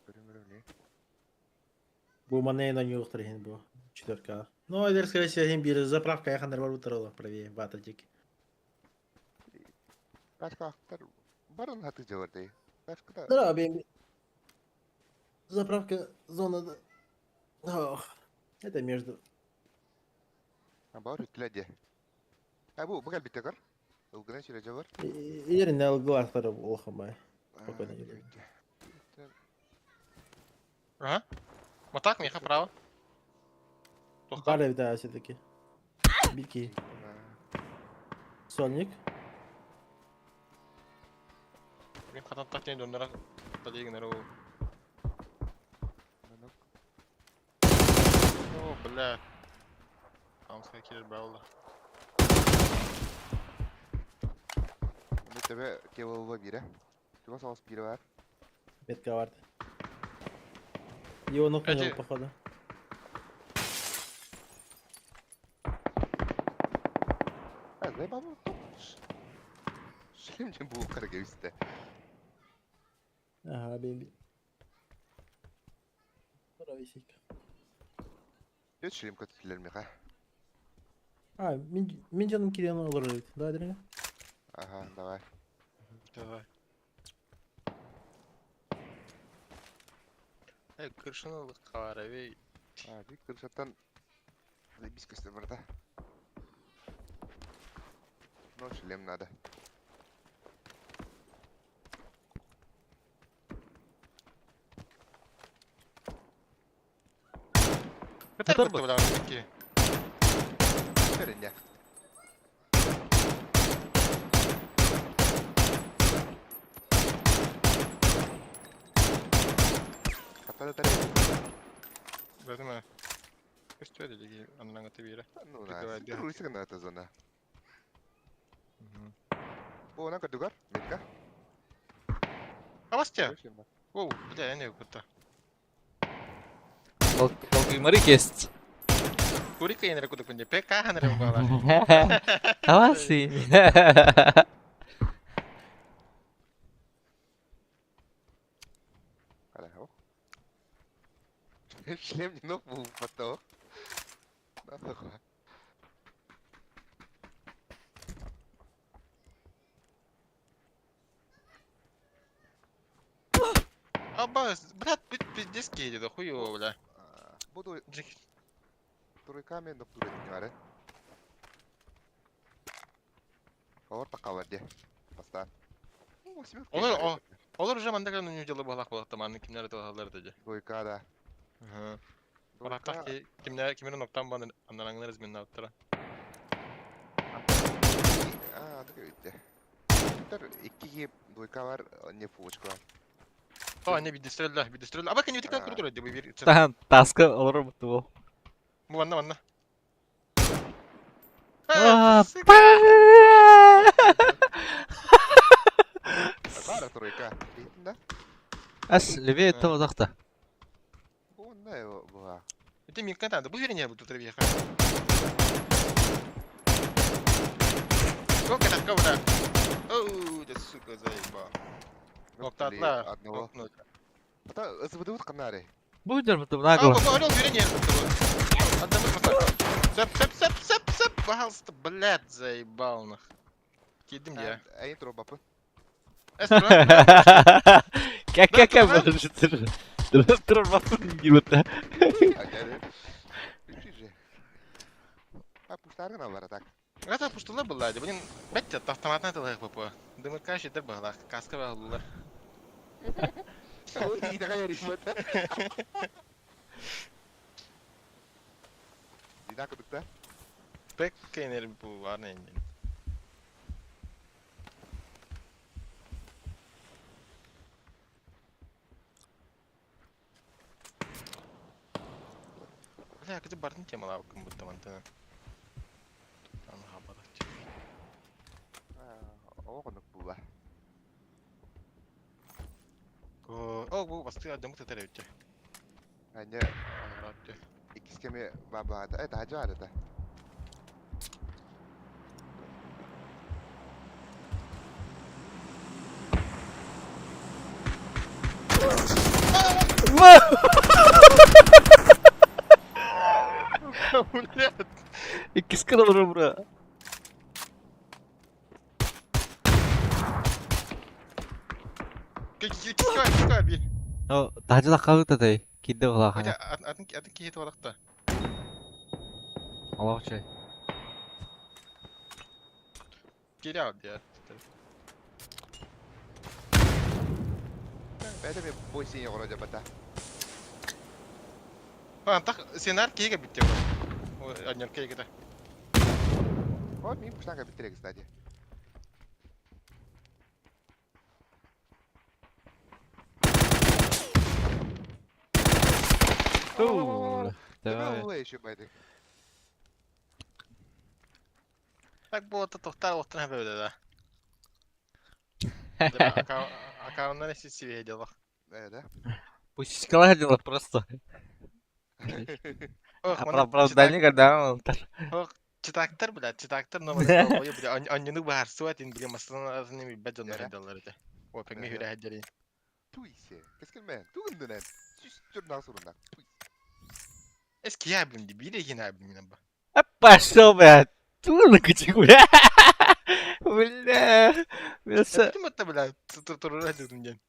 көрүм көрүм не.
Бу маней на нюхтар хин бу. Четверка. Ну, это, скорее всего, хин бир заправка яхандар бар бутырылы, правее, батальчик.
Башка актар барын хаты жабар дей. Башка да.
Да, бен. Заправка зонада. Ох, это между.
Бар үтүлэ дии. А бу бу кэлбитте көр. Ылгынан сүрэ дьолор.
Илерин алгылаахтар улахан бай. Спокойно делай.
Ага. Вот так, меха право. Плохо.
Бары да все-таки. Бики. Сольник.
Мин хатан так ден доннара талигнер ол. О, бля. Амска кирер баалла.
Бу тебе кеволва бире. Чугас соҕус бире бар.
Метка бар. Его нокнул,
Эти-
походу.
А, заебал. Шлем чем бу карагевисте.
Ага, бимби. Здорово,
Өт шлем көтүлөр меха.
А, мин жаным кириэн олорор эбит. Давай, деревья.
Ага, давай.
Давай. Э, крышаны каваравей.
А, бик крышаттан заебись көстөр бар да. Но шлем надо.
Кытар
Кытар
бытты бля, ки.
Көрүнэ. Хатта да
Бәдеме. Көстөр диги аннан гаты бире.
Ну,
Давай,
на.
давай.
Руйсы гына это зона. Бу она кадугар, метка.
Авастя. Оу, бля, я не кутта.
Долгий есть.
Курика я не ракуда кунде. ПК ханрем бала.
Аваси.
Ала, Шлем не ног бу потом.
Аба, брат, пиздец кейди, хуёво, бля.
Буду
Джик.
турыками, но туры не варе. Олар такалар де. Баста.
Олар, о. Олар уже манда калын нү жылы балак балак таманы кимнер талалар деди.
Двойка, да.
Ага. Балактак ки кимнер кимнер ноктан баны андан аңнар изменне аттыра.
А, так өйтте. Төр икки двойка бар, не фулочка бар.
О, не бидистрелла, бидистрелла. Аба кен ютиктан курдур деди бу бир.
Тахан таска олор буту.
Бу ванна ванна.
А,
Бара тройка. Дейтин да?
Ас левее того захта.
Бу онда буга.
Ити микка танда бу верне бу тут веха. Сколько так кого Оу, да сука заебал. Октатла.
Одного. Ата СВД канари.
Будер буту
А,
нагло.
бу орел верне бу. Одному просто. Сеп, сеп, сеп, сеп, сеп, пожалуйста, блядь, заебал нах. Кидим я.
Ай тро бапы.
Как как Тур бапын дибыта.
А пуштаргана бар так.
Это пуштула была, блин, бәтте автоматна тылык бу. Дымырка шетер баглак, каска баглылар.
Ой, такая рифмата. Дина кудукта.
Пек кенер бу бар не. Бля, кыды бардын темала кым бутта мантына. Аны хабадак.
О, конук була.
О, бу басты адамы татар өтте.
Ане,
Аны
икискеме баба, это хажар это.
Блядь.
Иккис кырылыр бра.
Кикка, кикка би.
О, тажы да калды тай. Киирдэ быһыылаах
Хотя
аны.
атын атын киһи туолахта.
Олох үчүгэй.
Киирэ аҕал диэ.
Бэйэтэ эмиэ бой сиэйэ оҕоро дьабата.
Антах сценар киһи кэлбит диэ. Анньарка егета.
О, мин пушна кэлбиттэр кстати.
Туу,
Тебе
давай.
ула еще байды.
Так буолта тохтар олохтон хэбэбэ да. Аккаунтан эсси делах.
Э, да?
Пусть дело просто. Оправдание, когда он
Читактар, блядь, читактар номер бля, анньыны баһарсыа тин бile массыына билбэт дьоннор хайдаллар этэ. Опеҥҥэ үрэһэддэрин.
Туйсе. Кэскилмен. Тугундунэн. Сүс түрнаа сурунна. Туйсе.
Эс киһи блин, ди биир киһи блин ба.
А пошел, блядь. Тугун кычык, бля. Бля. Мясо.
Ким это, бля, туруру дедим диэн.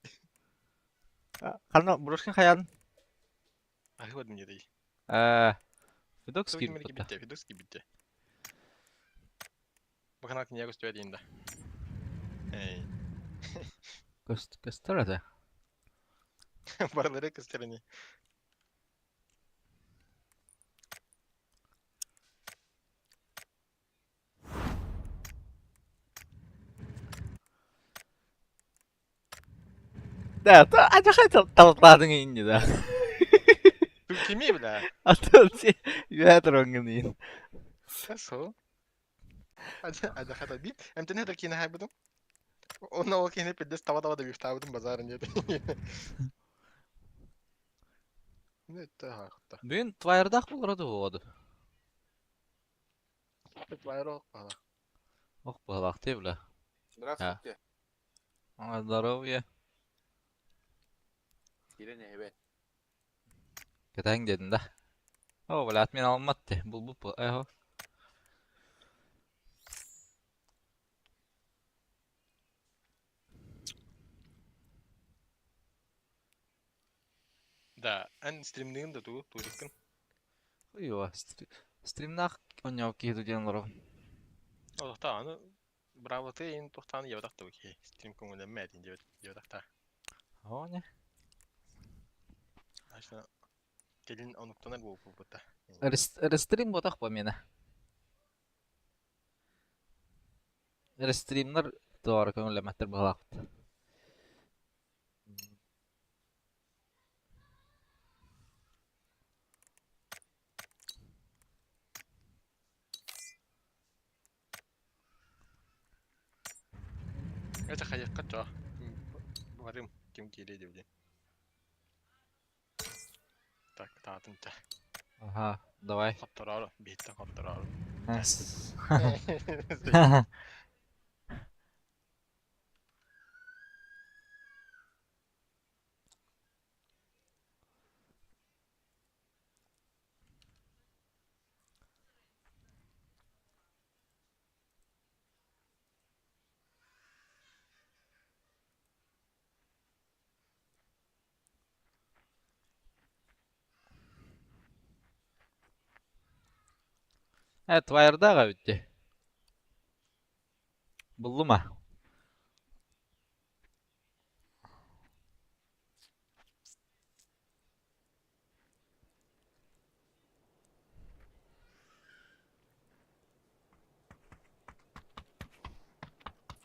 Ханна брошкин хаян.
Ахы бадым диэй.
Э, Федокс киирбит.
Битте, Федокс киирбитте. Баканак не көстүбэт диин да. Эй.
Көстөр это.
Барылары көстөрүнү.
Да, то адьахай талатлаадың инни да.
Кими бля?
А то үһэ туруҥҥун иин.
Со. Адьахата би. Эмтэн это кини хайбытым. Онно ол кини пиддес таба-таба да бифтаабытым базарын диэт. Не это хахта.
Бүгүн твайырдаах буолара дуо
Твайро бала.
Ох, быһалаахтыы бля.
Здравствуйте.
Здоровье.
Кирен эбет.
Кэтэһиҥ диэтин да. О, бля, отмена алмат ти. Булбут бу. Эхо.
Да, эн стримныгын да туу, тууриккин.
Уйуа, стримнаах онньоу киһи диэн олоробун.
Олохта аны браво ты ин тохтааны ябатах киһи. Стрим көҥүлэммэт ин диэбэтах
Оо, не.
Ашна келин онуктанар буолбута.
Рестрим ботах по мена. Рестримнар туора көҥүллэммэттэр быһалаахпыт.
Это хайыкка чо. Барым ким киирэ диэбитин. Так, таатын ча.
Ага, давай.
Хоттороор, биһиттэн хоттороор.
Э, твайырдаах эбит дии. Буллума.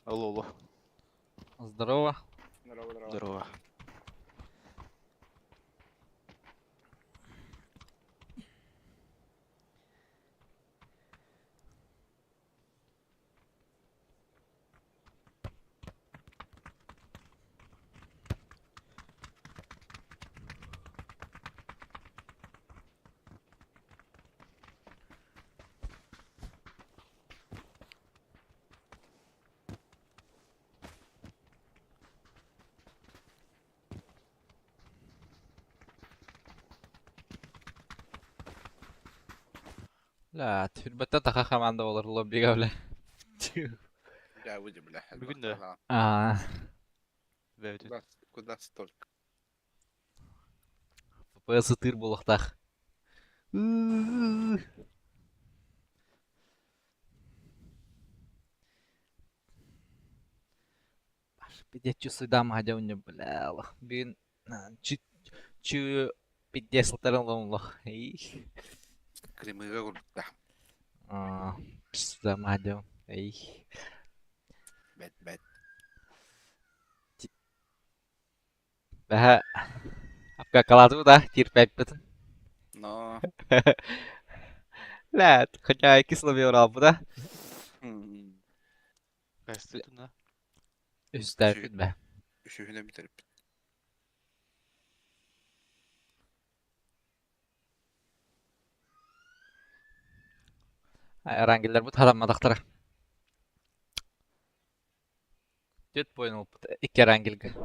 Алло, алло.
Здорово.
Здорово, здорово. Здорово.
Ла, түрбэттэн таха хамаанда болар лоббига бля.
Да, выйди, бля.
Бүгүн да.
Аа,
Бэбит.
Куда, куда столько?
ПС тыыр буолуохтаах. Пиздец чувствую мадя бля, Бүгүн чү пиздец сылтарын ломлох.
Кремыга курдук.
Пизда мадя. Эй.
Бэт бэт.
Бэһэ апкакалаатыбыт да тиирпэппитин.
Но.
Лэт, хотя кисло да.
Бэститuna.
Үстээппит бэ.
Үсүһүнэ бүтэрбит.
Эрангеллер бут харамматахтара. Түөрт поин ылбыт икки эрангелгэ.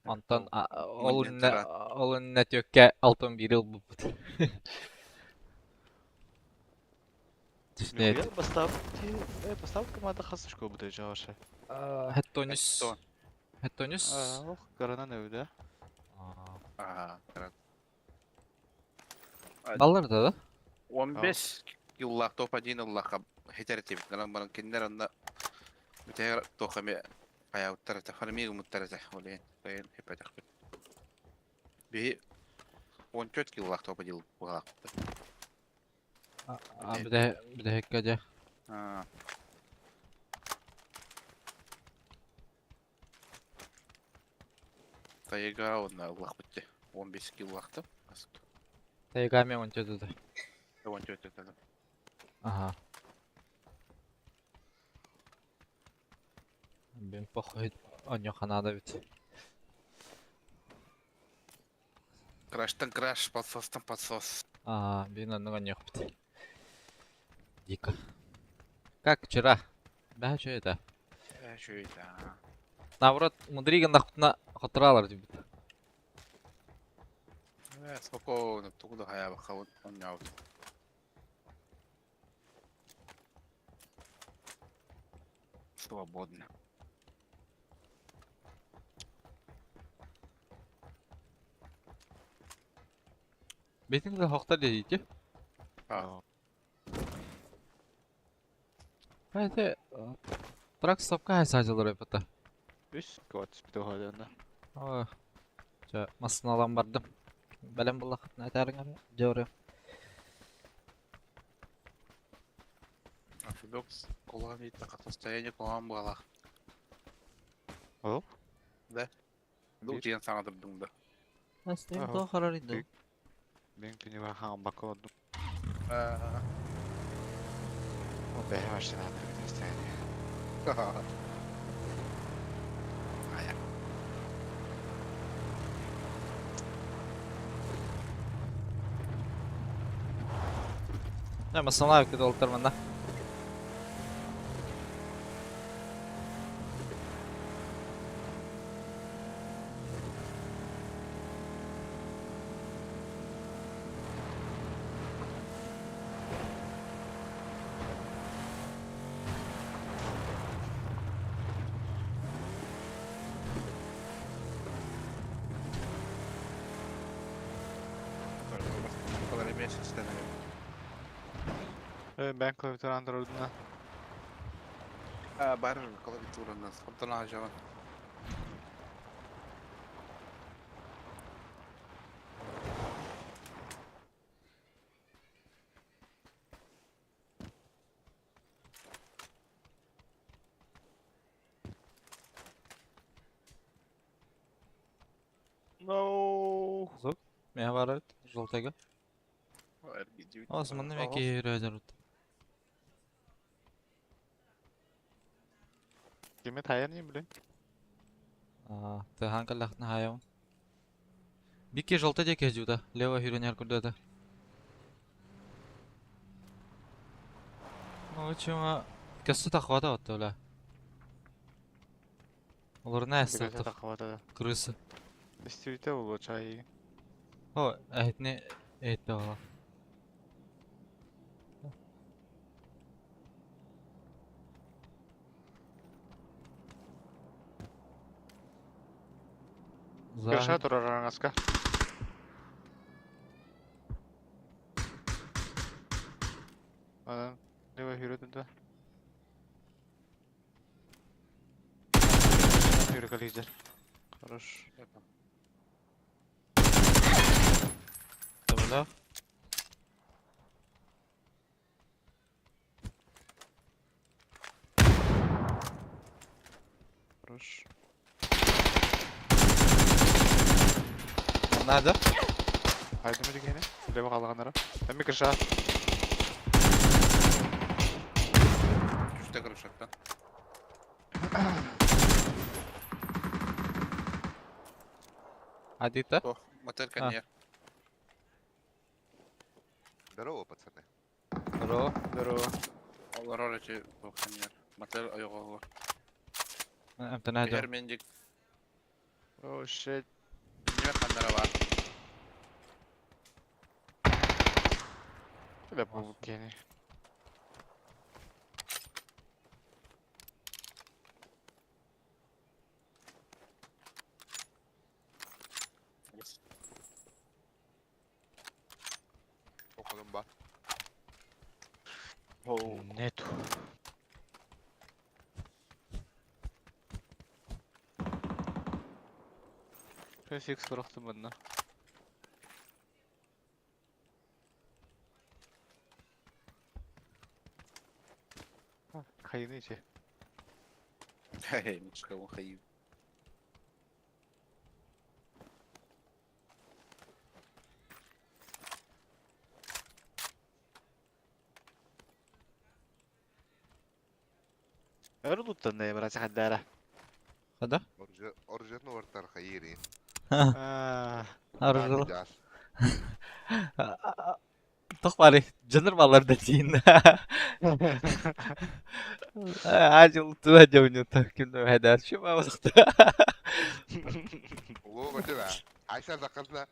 Онтон ол иннэ ол иннэ түөккэ 6-11 ылбыппыт. Түснэт.
Бастаабыт бастаабыт команда хас очко бутay жаҕаша?
Хеттонис. Хеттонис.
Ох, гаранан өйдө.
Аа,
Баллар да да?
15 yılлаах топ-1 ыллахха хитер этибит. Нарын баран кинилэр онно бүтээр туох эмэ хайаабыттар этэ, фармига гыммыттар этэ. Ол иһин сайын хиппэтэхпит. Биһи 14 киллаах топ-1 буолаахпыт.
А бүтэһиккэ дьэ.
Аа. Тайга онно ыллахпыт дьэ. 15 киллаахтым.
Тайга мен 14 да.
14 этэ.
Ага. Бен похуй оньо ханада бит.
Краштан краш, подсостан подсос.
А, бин оннук оньохпут. Дико. Как вчера? Да, что это?
Что это?
Наоборот, мудриган нахутна хотралар дибит.
Спокойно, тугу да хаябаха онньообут. Свободно.
Бетин да хохтар дедите.
А.
Это трак стопка хайсажылар эпата.
Үс кот бүтө.
Ой. Ча масыналан бардым. Бэлэм буллахытна этәріңер жоры.
Афидок кулан итте состояние кулан буолах.
Ол?
Да. Ду тиен саҥардырдыҥ да.
Астын
Ага.
то харар иду.
Мен күнү хаан бакы
Аа.
О, бэһэ машина состояние.
Ая.
Не, масыналар кede олтар манда.
Kadar месяц
Мен клавиатура андырдым.
А, бар клавиатуранан оттон аажабан.
No.
Зок. Мен бар жолтага. Османны мен кейрөзөр.
Кеме таяр не билен?
А, ты ханкалахна хаяун. Бикке жолта деке жуда. Лево хүренер күрдөтө. Ну, чума көссө тахвата отты ола. Олар не
Бігесе
эстер
тақабата.
крысы.
Истибите болу чай.
О, этне этте ола.
Кырша
За
турар аңаска. Тройка лидер. Хорош.
Добра.
Хорош.
Надо.
Хайдым дигени. Лево қалғанара. Әмі крыша.
Түстэ крышаттан.
Адита.
Ох, мотель коньяк.
Здорово, пацаны.
Здорово.
Здорово.
Олорор эти туох коньяк. Мотель ойоҕоһугар.
Эмтэнэ
Иһэр
дьон.
мендик.
Oh shit.
Ньүмэ ханнара баар.
Бля, bu гений.
Околом ба.
Нету. Префикс бырахтым манна. Хайны че.
Хей, мушка хайы.
Эрудуттан не брать хаддара.
Хада?
Оружие вартар хайири.
Аржыл. Тох бары жыныр балар да дейін. Ажыл туа жауны кимде хәдәр шума вакыт.
Ого, бача. Айша заказна.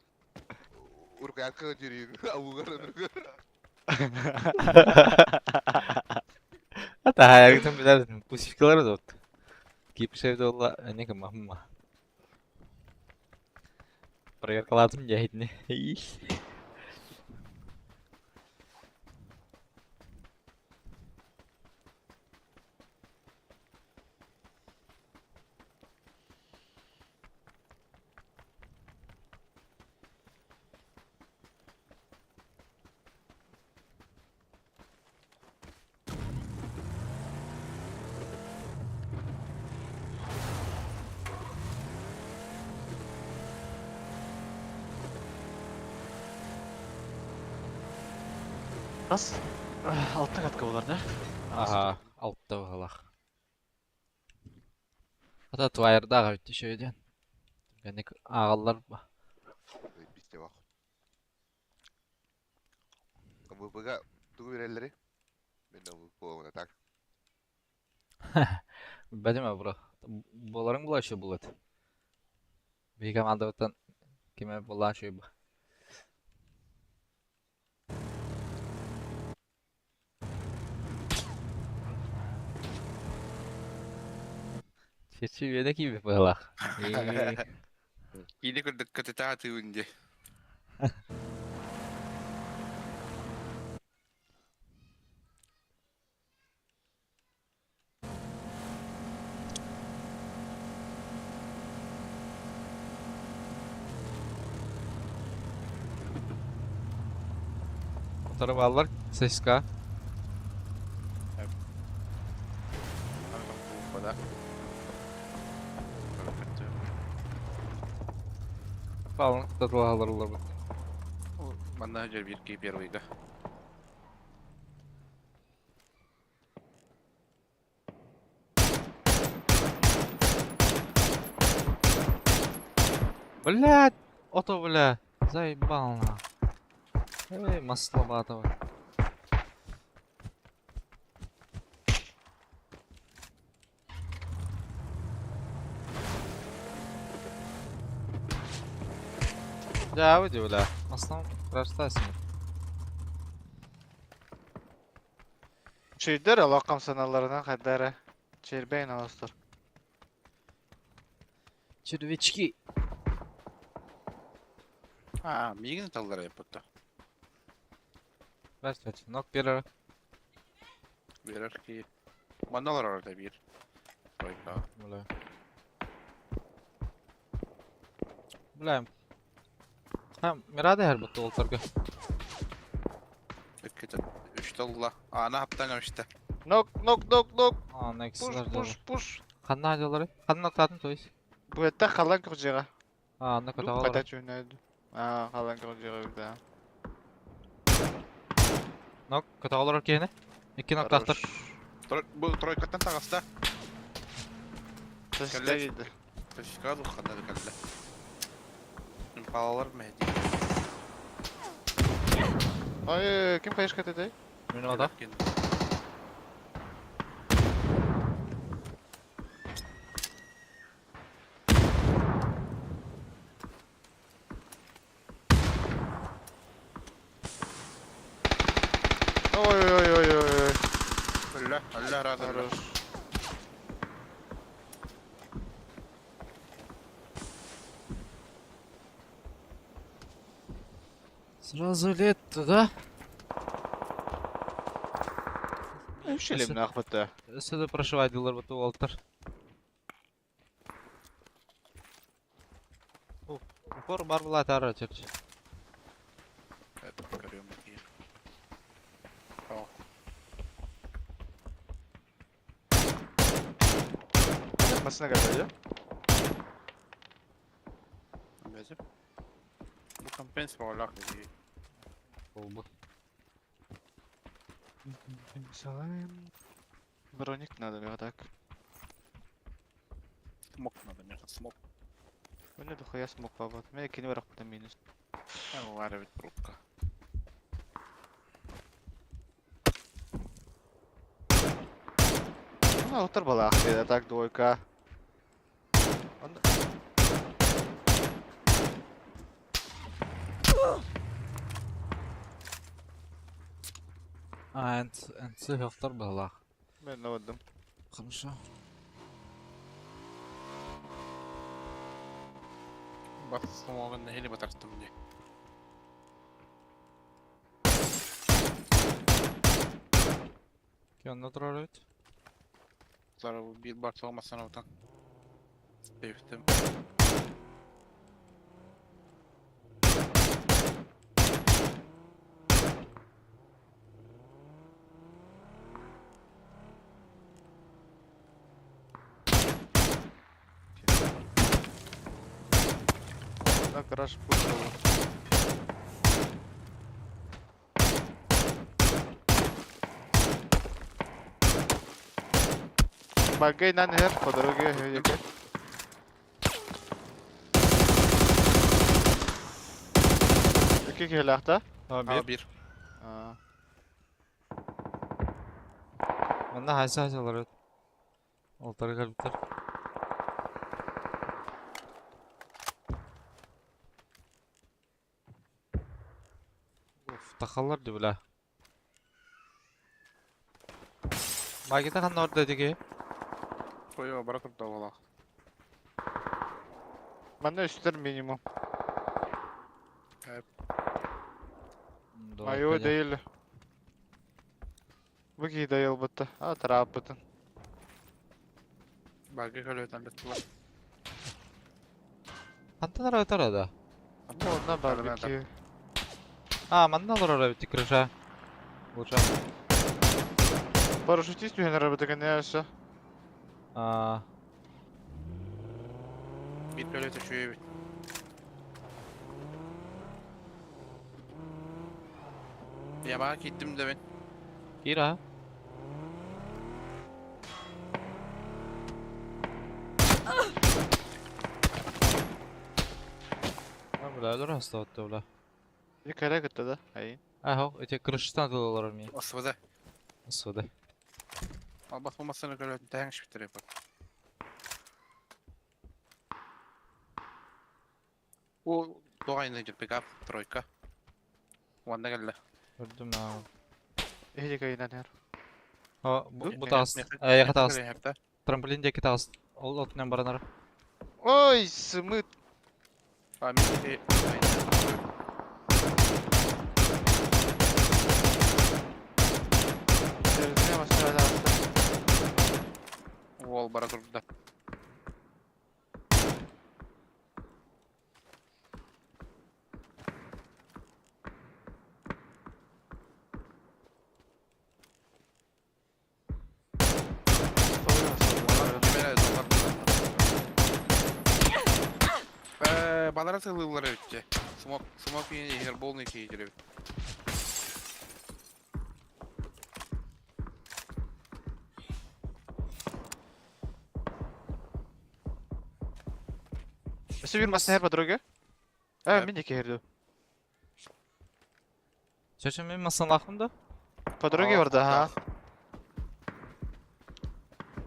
Уркаятка жири. Аугар.
Ата хаяргытын билер пусифкалар да вот. Кипшевде олла неке махма. Проверкаладым жайдны.
Нас алтын катка болар да?
Ага, алтта балах. Ата туайырда өтті шөйден. Гәнек ағалар ба.
Бисте бак. ВПГ тугу берелери. Мен ВП так.
Бәдеме бро. Боларың була еще булат. Би командабыттан киме була шөй ба. Чечи веде ки балах.
Или көрдік кытыта тыуынде.
Тарабалар ССК. Палын татылалар олар бит.
Манна жер бир кей первыйга.
Блядь, ото бля, заебал на. Эй, масловатого. Да, выйди, бля. Маслом растасим.
Чүйдер алақам саналарынан хаддара. Чербейн аластыр.
Червячки.
А, мигин таллар япытта.
Бәс, бәс, нок берер.
Берер ки. Манналар арада бир. Тройка.
Бля. Бля. Ha, Мирада her бутта олторго.
Иккитэ үстэ ылла. Аана хаптан көмүстэ.
Нок, нок, нок, нок.
А,
Пуш,
нексилер
пуш, пуш.
Ханна алары? Ханна октатын то есть?
Бу это халан кыржыга.
А, анна
Дук
котоҕолор.
ката чүнэд. А, халан кыржыга да.
Нок, котоҕолор киһини. Икки ноктаахтар.
Бу тройкаттан таҕыста.
Кэллэ.
Точка духхана да кэллэ. Импалалар мэһди.
Ой, ким хаешка этэй?
Мин ода.
Ой, ой, ой, ой, ой.
Өллө, өллө разы.
Хорош.
Сразу лет туда.
Үш элем нахвата.
Сюда прошивать бу уолтар. Упор бар була тара черч.
Көрүөм бу.
Машина готова.
Бәзеп. Бу компенс болак ди.
Болбу.
Броник надо, мне так.
Смок надо, мне смок.
Мне дохуя смог бабат. Меня кинь враг потом минус.
Вара ведь трубка.
Ну, утыр была, так двойка. Он...
А, энц хохтор была.
Мен наводым.
Хорошо.
Бас смогын нехили батарстым мне.
Кем турар
Сара бир бар соғмасан отан. Бейфтем.
На гараж пушил. Багай на нер по дороге. Iki kihilahta.
А,
А
бир.
бир.
Манна хайса хайсалар өт. Олтар калбитер. Уф, тахаллар ди бля. Багита ханна орда диги.
Қойо бара турда болақ.
Манна үстер минимум. Айо değil. Bu ki dayıl бытты. А тарап бытын.
Багы көлөтөн беттилер.
Хантан ара өтөр да.
Онна барбекю.
А, манна олорор эбит крыша. Лучше.
Парашютист түһэн арабыта кэннэ
А,
Бир көлөтө чүйөбүт. Ябаға киттим да мен.
Кира. А, бля, өлөр хаста отты, бля.
Bir kare gıttı da. Ай.
Ахо, эти крышытан олорор ми.
Освода.
Освода.
Албас болмасына көлөтүн тәңш битереп. О, доғайны жүр пикап, тройка. Уанда келді.
Көрдүм на.
Эхи кайнан хер.
О, бу таас. Аяка таас. Трамплин деки таас. Ол отунан баранар.
Ой, смыт.
А, мен
Терзine машина
Ол бара турда. Табалара сылыыллар эбит Смок, смок иһэр полный киһи эбит.
Өссө bir масна по дороге. А, мин киһирду.
Чача мен масалахым да?
По дороге барда, ха.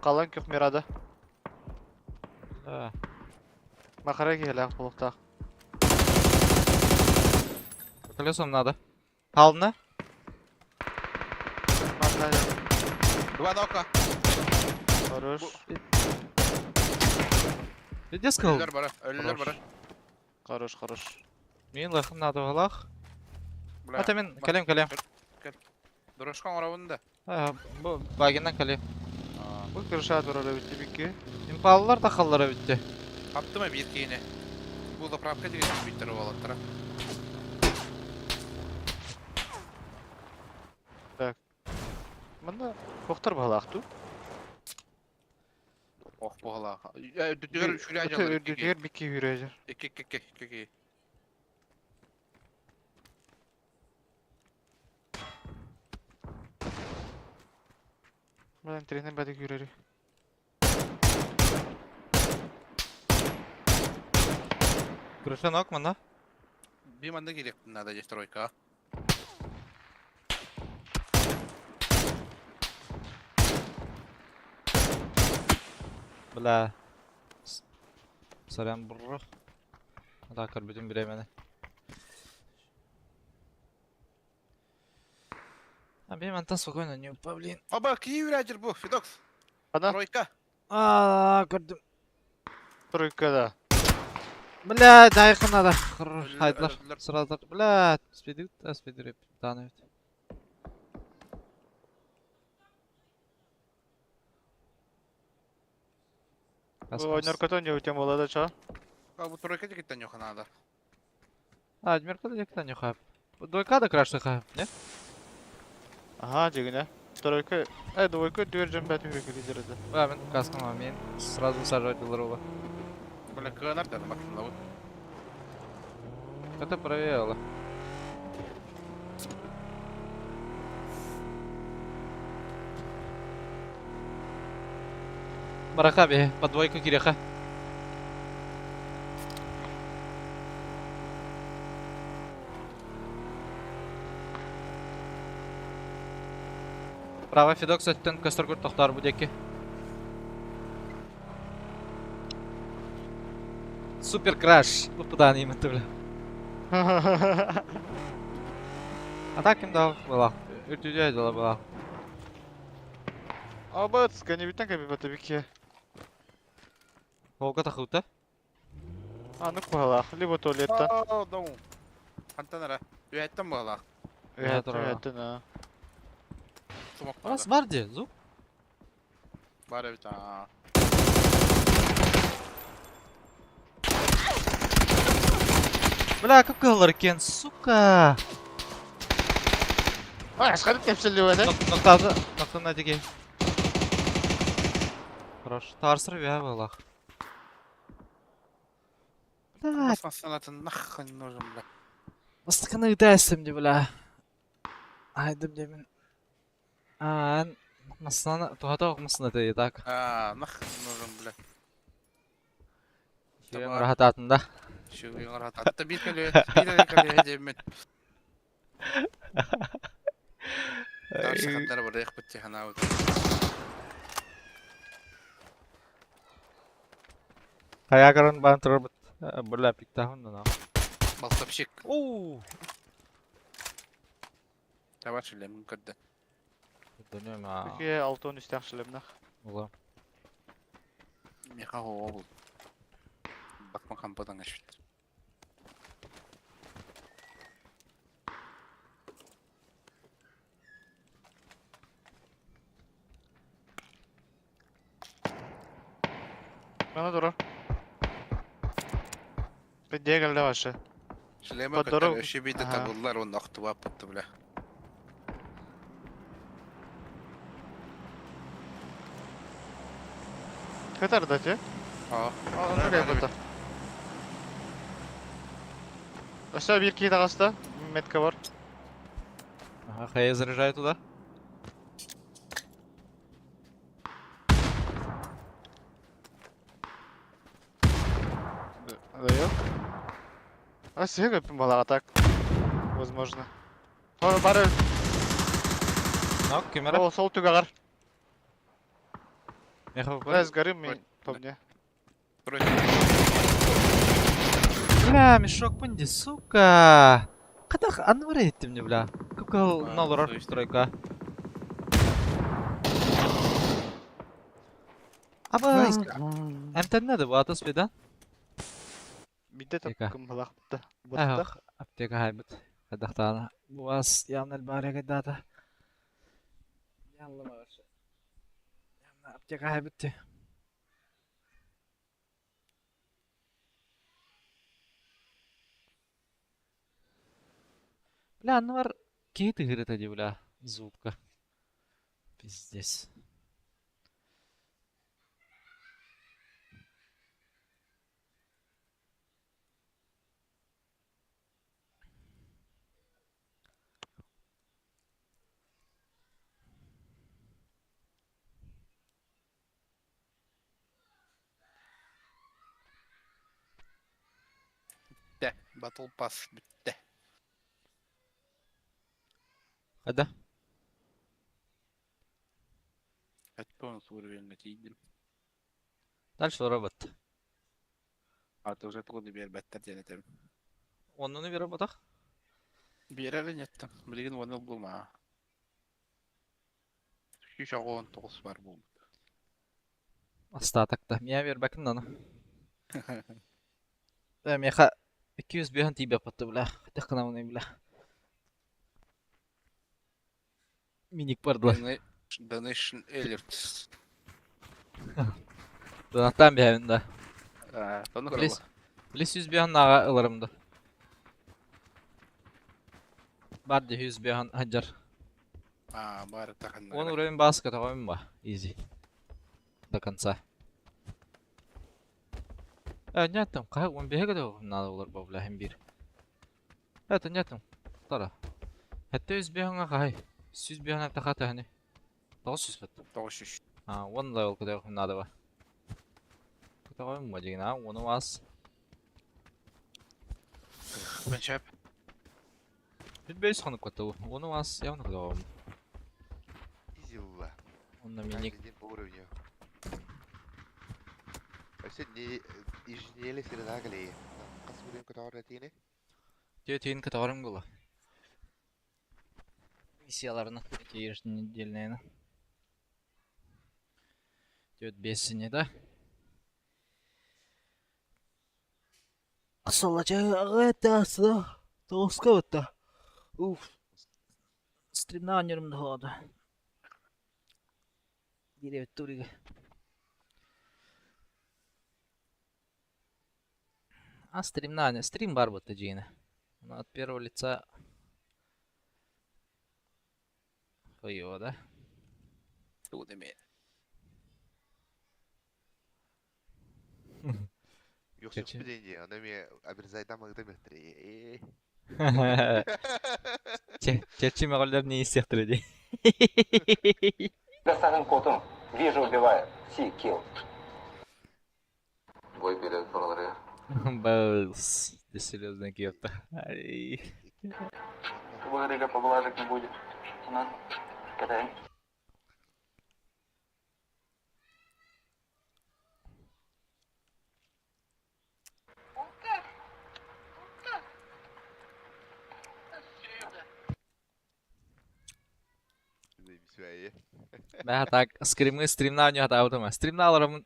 Қалан күх мирада.
Да.
Махара киһилээх буолуохтаах.
По колесам надо. Хална?
Манна
Два нока.
Хорош.
Где сказал?
Өллөр бара, өллөр бара.
Хорош, хорош.
Мин лахым надо валах.
Бля.
Ата мен калем калем.
Дорожка оравын да.
А, бу багинан калем.
Бу крыша турар эбит бикки.
Импаллар да халлара битти.
Аптыма бир киһини. Бу заправка деген биттер уолаттара.
Манна хохтар баһалаах ту.
Ох буһала. Дүтүгэр үчүлэ дьалар.
Үрдүгэр бикки хүрээжер.
Икки икки икки икки.
Мен тренер бәдик хүрери.
Крыша нок мана.
Би манна керек надо здесь тройка.
Бля. Сорян буррух. Да, көрбүтүм биремени. А би мантан спокойно не упа, блин.
Оба, кии үрәжір бу, Федокс.
Ана
Тройка.
А, көрдүм.
тройка да.
Бля, дайкын надо.
Өллөр,
Хайдылар.
өллөр.
Сразу. Бля, спидют, а спидюреп. Даны.
Ой, наркотон не утем була да ча.
А бу тройка дегеттен yok надо.
А, Дмирка да не хап. Двойка да крашты хап, не?
Ага, дегене. Тройка, э, двойка дүр жем бәт хүрек лидерде.
Бля, мен каскам мен сразу сажать деларова.
Бля, кыанар да бак вот.
Это проверила. Бараха бе, по двойку киреха. Право Федок сөттен көстөргөр тохтар бу деки. Супер краш. Бу пыдан именно бля. А так им дал была. Үртүдө дала была.
Абат, скани битен кәби бата бикки.
Волга тахыта.
А, ну куһалаах, либо туалеттан.
О, дом. Антанара. Үәттен була.
Үһәттен,
турара.
үһәттен, а.
Сумок.
Вас бар де, зук.
Бар эбит. а.
Бля, как кылар кен, сука.
Ай, асқарып кепсілді өді.
Ноктады, ноктаны деге. Хорош. Тарсыр вя была. Бля,
Басмасанатын нахуй нужен, бля.
Бастыканы дәсім де, бля. Айдым демен. А, масына, тухата оқмысына дейді, так.
А, нахуй нужен, бля.
Сүйем рахат атында.
Шүгін рахат. Атта бир көле, бир көле демен. Тарсы хаттар бар, эх бітті хана.
Хаягарын бан тұрыр бұт. Бля, пиктахын да.
Балсапщик.
Оу.
Табар шүлемін көрді.
Дөнем, а.
Бикки алтын үстәк шілемнах.
Ола.
Меха ол. Бакма кампадан ашыт.
Мана турар. Бидде келді башы.
Шлема
Подорог-
көтөр өші бейді
Ага.
табылар, оны ақтыба бұтты, бля.
Кытар да те.
А,
Аны кай бұта. Өссө биир киһи таҕыста. Метка бар.
Ага, хай я заряжаю туда.
Даю. А сиһэ көппүн балаҕа так. Возможно. О, бары.
Нок, кимера.
Ол сол түгэҕэр.
Меха
Да, сгорим ми по мне.
Бля, мешок пынди, сука. Кадах анвара еттим не, бля. Кукал налорар стройка. Аба, эмтэннэ да бу атыс беда.
Биирдэ
Аптека.
кыммалаах да. Бутта.
Ах, аптека хайбыт. Кадахтаана. Буас явно элбаарыга дата. Явно аптека хайбыт. Бля, анныбар киһи тыһыырата дии, бля, звукка. Пиздец.
Бүттэ. Battle Pass бүттэ.
Хада.
Хэттон уровеньҥа тиийдим.
Дальше робот.
Аты уже тугу биэрбэттэр диэн этэбин.
Оннуну биэрэ ботах.
Биэрэр инеттэн. Билигин уон ылбым аа. 199 бар буолбут.
Остаток да. Миа биэрбэкин наны. Э, миэхэ 205 тиийбэппит бля. Хотя гынабын бля. Миник бардылар.
Donation Alerts.
Донаттан биһэбин да.
Тону
Плюс, плюс 105 наҕа ыларым да. Бар ди 105 хаджар.
Аа, бары таханна.
Он уровень баска тоҕойум ба. Изи. До конца. Э, нет там, кай он беге да надо булар ба бля хем бир. Это нет там. Тара. Хэтте 105 кай. 105 тахата хани. 900 бат.
900.
А, он левел куда надо ба. Тоҕойум ба дигин, а, оны вас.
Мен шәп.
Бүт хонук каттау. Оны вас явно куда.
Изилла.
Он на миник.
Каждый день по уровню. Вообще не еженедельно среда галеи. Хас уровень который тини?
Түйін катарым было. Миссияларына еженедельные. Түйет бесіне да. Асалача Тоғызқа бітті. Уф. Стримна анерімді ходы. Дире бітті А стримна, стрим бар бітті жиыны. От первого лица. Хуёво, да?
Тугу эме.
Yoksa
Keçi.
bir деньги, она мне обрезает там метри.
Чечи мөҕүллэр не истиэхтэрэ дии.
Красавин котом. Вижу, убиваю. Си, килл.
Бой берет балары.
Бэлс. Ты серьезно киевта. Ай.
Вырыга поблажек не будет. У нас катаем.
Бә так скримы стримна не хатаутыма. Стримналарым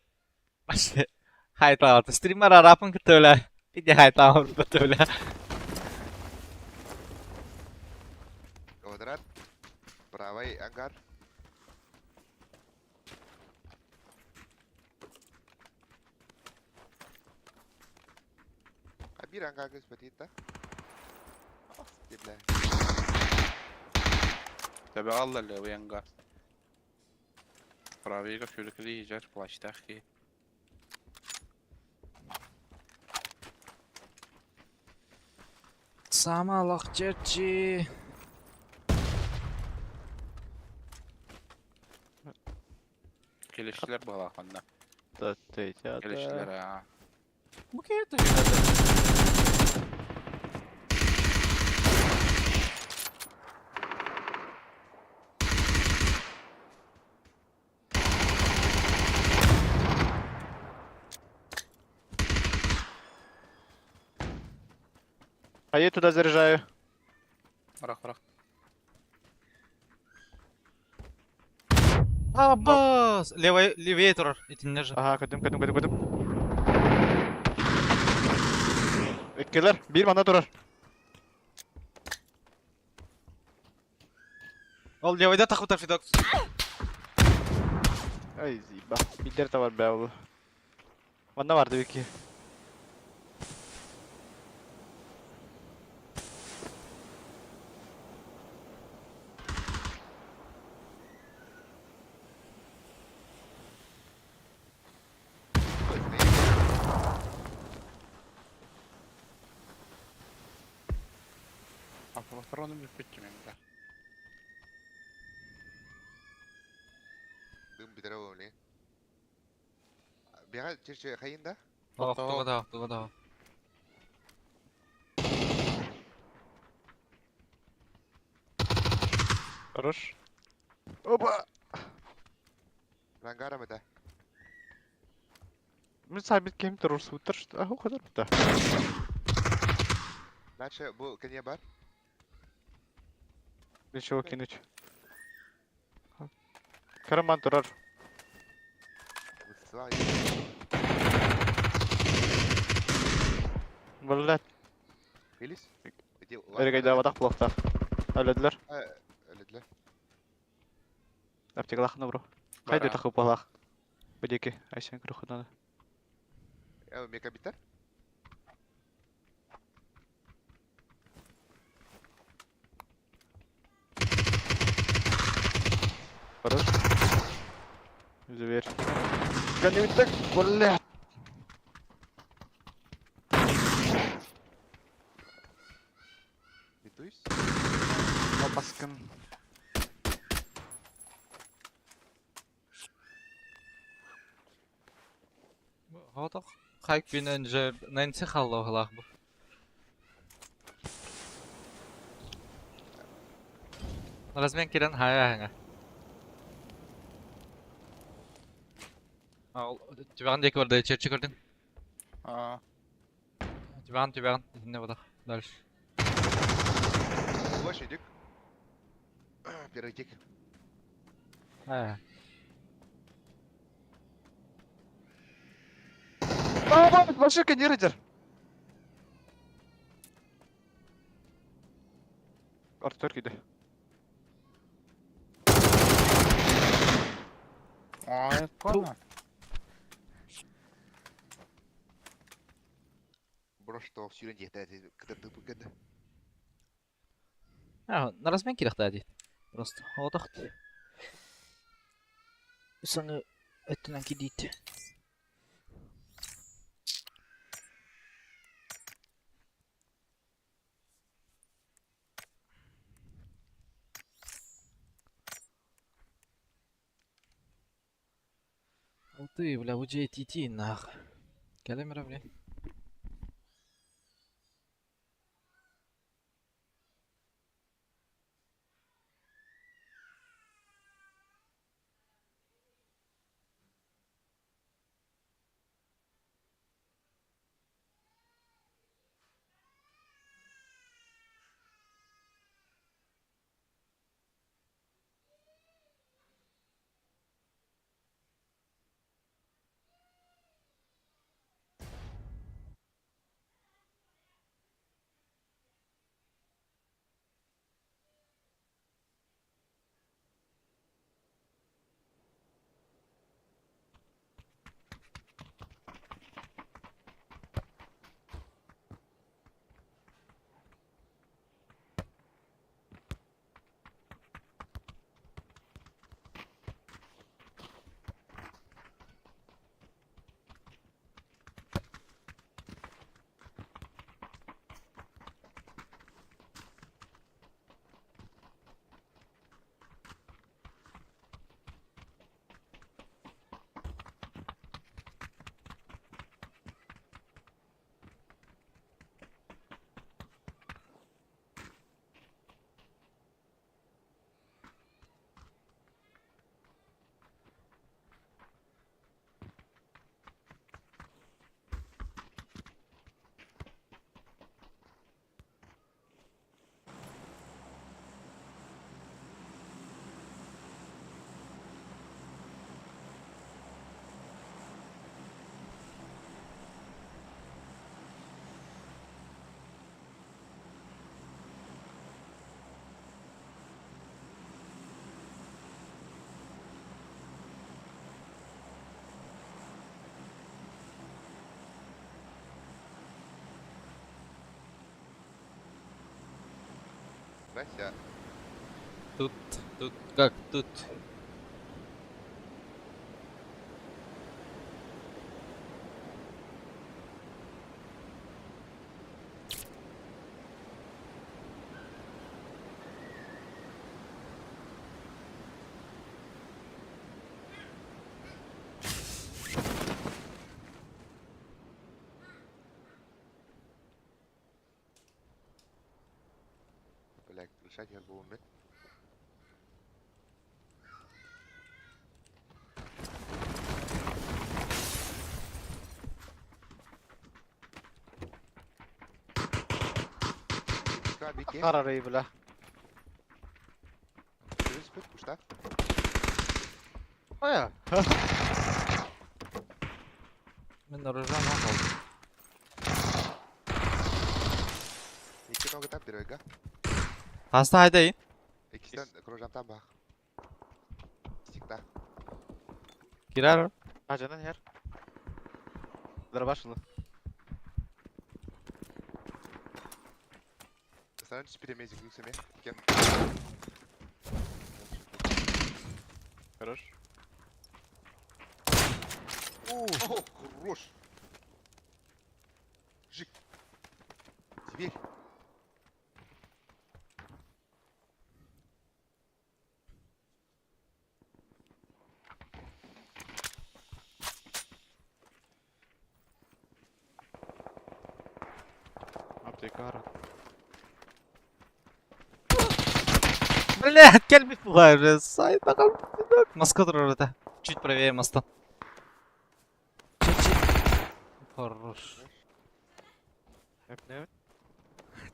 вообще хайталаты. Стриммар арапын күтөлө. Пиде хайталар күтөлө.
Квадрат. Правый ангар. А бир ангар господин, бля.
Tabi алла уянга. Правыйга сүрүкүлү жар плащтах ки.
Сама лох черчи.
Келешчилер буолаах манна.
Да, ты, да.
Келешчилер аа.
Бу киһи төһүнэдэ.
А я туда заряжаю.
Барах барах.
Абас! Левый, левее турар, итиннэ же.
Ага, көтүм, көтүм, көтүм, көтүм. Эккелер, бир мана турар.
Ол левыйда тахытар Федок.
Ай, зиба. Бидер табар бә ол. Манна барды бики.
Патроны бүппүт мен да.
Дым битер ол не. Бяга черче хайын да?
Ох, туга да, туга да.
Хорош. Опа!
Рангара мета.
Мен сабит кем турар сутар, что? Аху хадар да.
Дальше бу кене бар.
Ничего кинуть. Караман турар.
Высыла.
Блять,
Фелис? Иди.
эргайда ватах плохта. Өлөдүлөр.
Өлөдүлөр.
Аптеклахна бро. Хайда
Бара.
тахы балах. Бедеки, айсен крухунаны.
Э, мека битер?
Хорош. Зверь. Конютек, блядь.
Битуйс?
Лапаскын.
Хотох. Хайк бинен же нэнси халло халах бу. Размен кирен хая хаңа. Ал түбән дек бар да черчи көрдүң.
Аа.
Түбән түбән итинне бодах. Дальше.
Больше идик. Первый тик.
Хая.
А, вообще коннектор. Артур киде.
Ай, понял.
Брош то сюрен дихта, когда ты пукада.
А, на размен кирехта дейт. Просто хотох. Саны өттүнөн кидит. Ты, бля, уджей тити нах. Калемера, бля.
Вася.
Тут, тут, как тут.
Блядь, включать я был умер.
Харарый, бля. Ая.
Мин оружие мал.
Икки ногы там первыйга.
Хаста хайдайын?
Иккистен кружантан бах. Всегда.
Кирар.
Ажанан хер. Дробашылы.
Станешь перемезик люксами. Кем?
Хорош.
О, хорош. Жик. Дверь.
Аптекара.
Блядь, кэлбит була сайт Москва турар Чуть правее моста. Чуть-чуть. Хорош.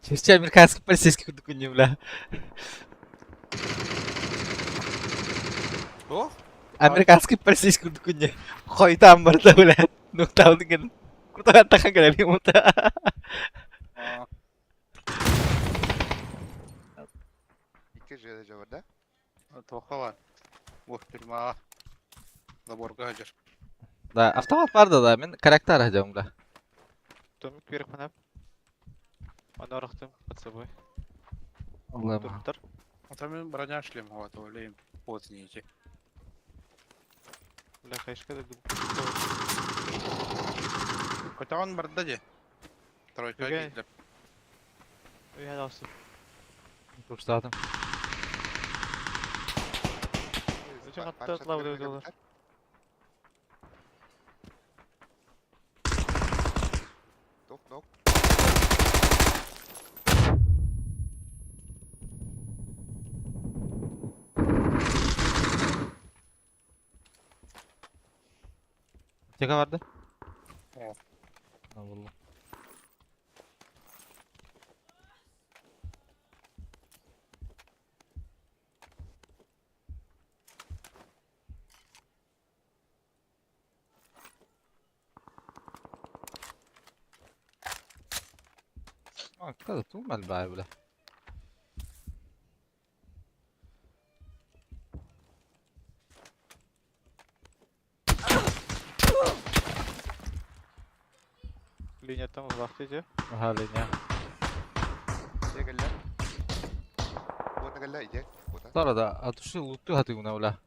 Черча американский полицейский курдук не, бля.
О?
Американский полицейский курдук не. Хой там барда, бля. Ну там деген. Куртага тахан кэлэр мута.
Икки же же бар да?
Туохха бар. Бу тюрьма. Заборга хажар.
Да, автомат бар да, да, мен характер хадям, бля.
Томик вверх панап. Аны под собой.
Аллах.
Туптар.
Ата мен броня шлем вот, олейм. Вот нейти.
Бля, хайшка да дум.
Хотя барда де. Тройка
Окей.
киирдэ.
Я дался.
Туштадым.
Зачем атты лавы
Топ, ног.
Аптека барды?
О.
А, булла. А, kada tuğmel бай, бля.
Линия там в иди.
Ага, линия.
Дьэ кэллэ. Уонна кэллэ, иди. Кута.
Тара да, а души луту хатыгуна, бля.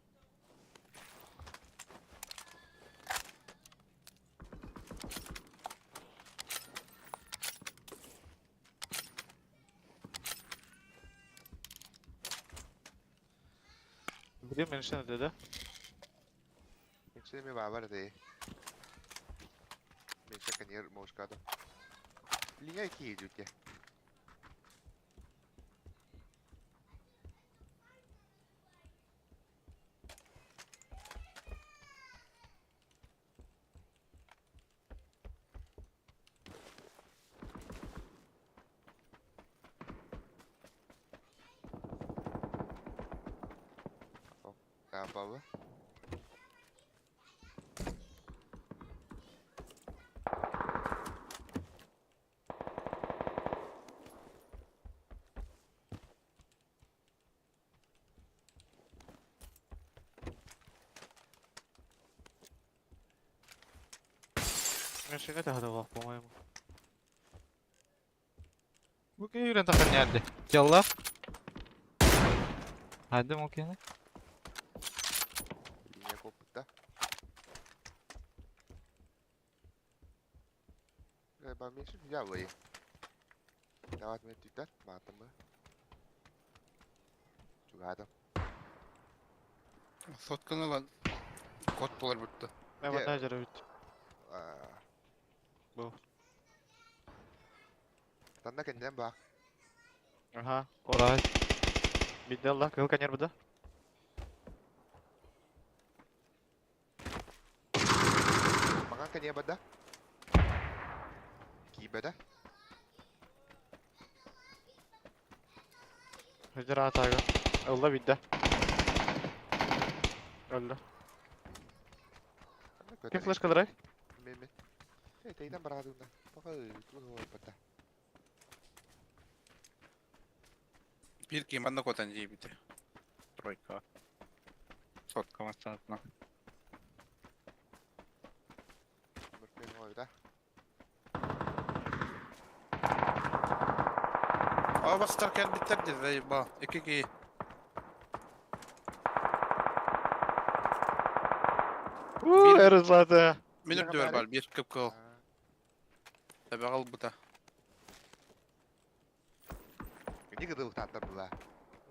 Где меньше да?
Меньше ми баар дии. Меньше каньер мошкада. Линия киһи Павла.
Меньше это годовал, по-моему.
Бу күйрен тахар нярды. Келла. Хайдам ол киһини?
Линия куоппута. Бамешин я вы. Давай мен түктер, маатымы. Чугаадым.
Сотканы ылан кот буолар бүтті.
Мен манна жарабыт. Бу.
Танна кэннинэн баах.
Аха.
Орай.
Бидде алла, кыл канер буда.
Маҥан кэнниэ барда. Киирбэтэ.
Хыдьыр аатаага. Ылла бидде. Өллө. Ким флешкаларай?
Мен мен. Эй, тайдан бараадыгна. Пока туох барда.
Биир киһи манна куотан дьиэбитэ. Тройка. Сотка массаатына.
Мөрпен ойда.
А бастар кэлбиттэр дии, заебал. Икки киһи.
Уу, эрызлады.
Мин үрдүбэр бар, биир кып-кыл. Тэбэҕэ ылбыта.
Ини кыдылыктааттар була.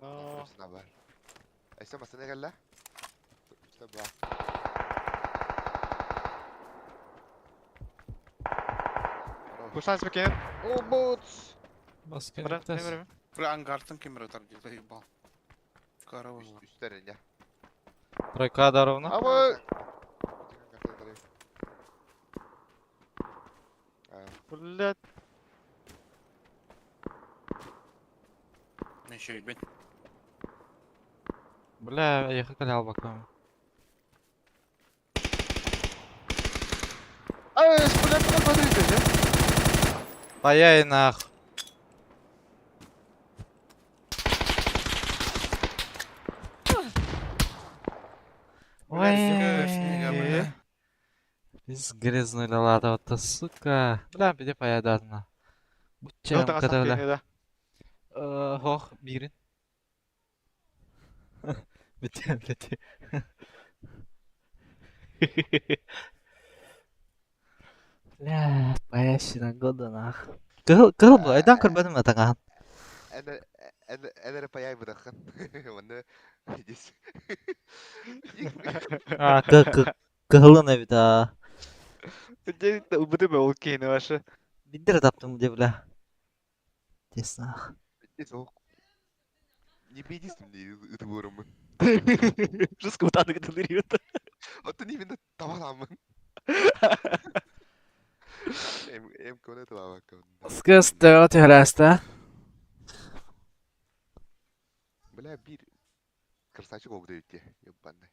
Но.
Бар. Эссе масына кэллэ. Ба.
Кусан спекен. О, бутс.
Баска
Брат,
нектес.
не
Бля, ангартан ким ырытар дии, заебал. Кара буолла.
Үстер ине.
Тройка даровна.
Аба.
Блядь.
Мен шөйбүн.
Бля, я калял бакам.
Ай, блядь, куда подойдешь,
Паяй нах. Ой, Без грязной лада, вот сука. Бля, где паяй дадна. Бутча, когда бля. Хох, бирин. Бите, бите. Бля, паящина года нах. Кыл, кыл, айдан көрбөдүм атаган.
Энер паяй быдахын. Онны здесь.
А, кыл, кыл, кылын эбит а.
Убыты бы ол кейini вашы.
Биндер таптым де бля. Тесно.
Не бейдистим не ыты борумун.
Жестко утаны кытылыр.
Оттон именно табаламын. Эм эм көне табабакка.
Скыс тәгә тәһәрәстә.
Бля бир красавчик болду өтте. Ёбанный.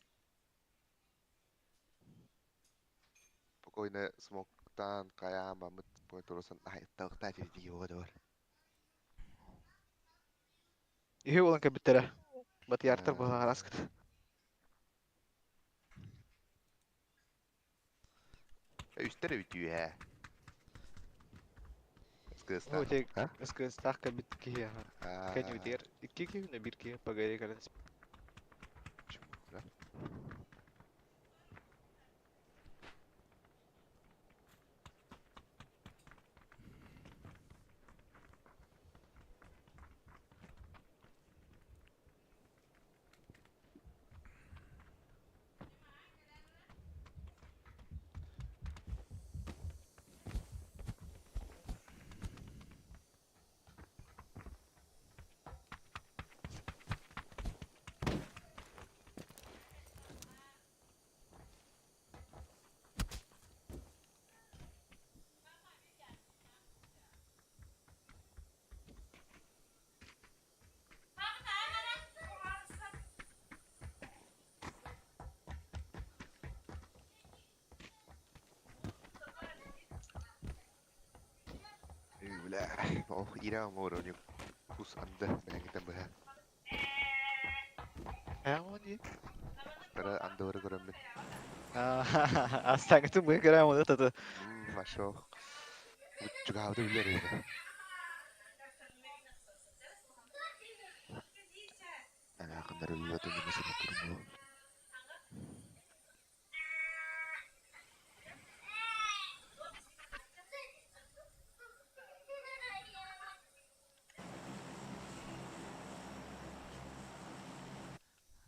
Спокойно смоктан каям бамыт турсан ай тагта диди бар.
Ихи болан кабиттере. Бат яртар була араскыт.
Үстер өтүү. Скыста.
О, тек скыстах кабит кихи. Кәне үтер. Икки кихи, бир кихи пагай кален.
Бля, ох, ира морони кус анды бәгитен быһа.
Ә, они.
Кустара анды бары көрөммүн.
Астаңытын бу көрәм оны таты.
Машо. Чугаалды билер эди. Ана. Нервиятын эмесин турбу.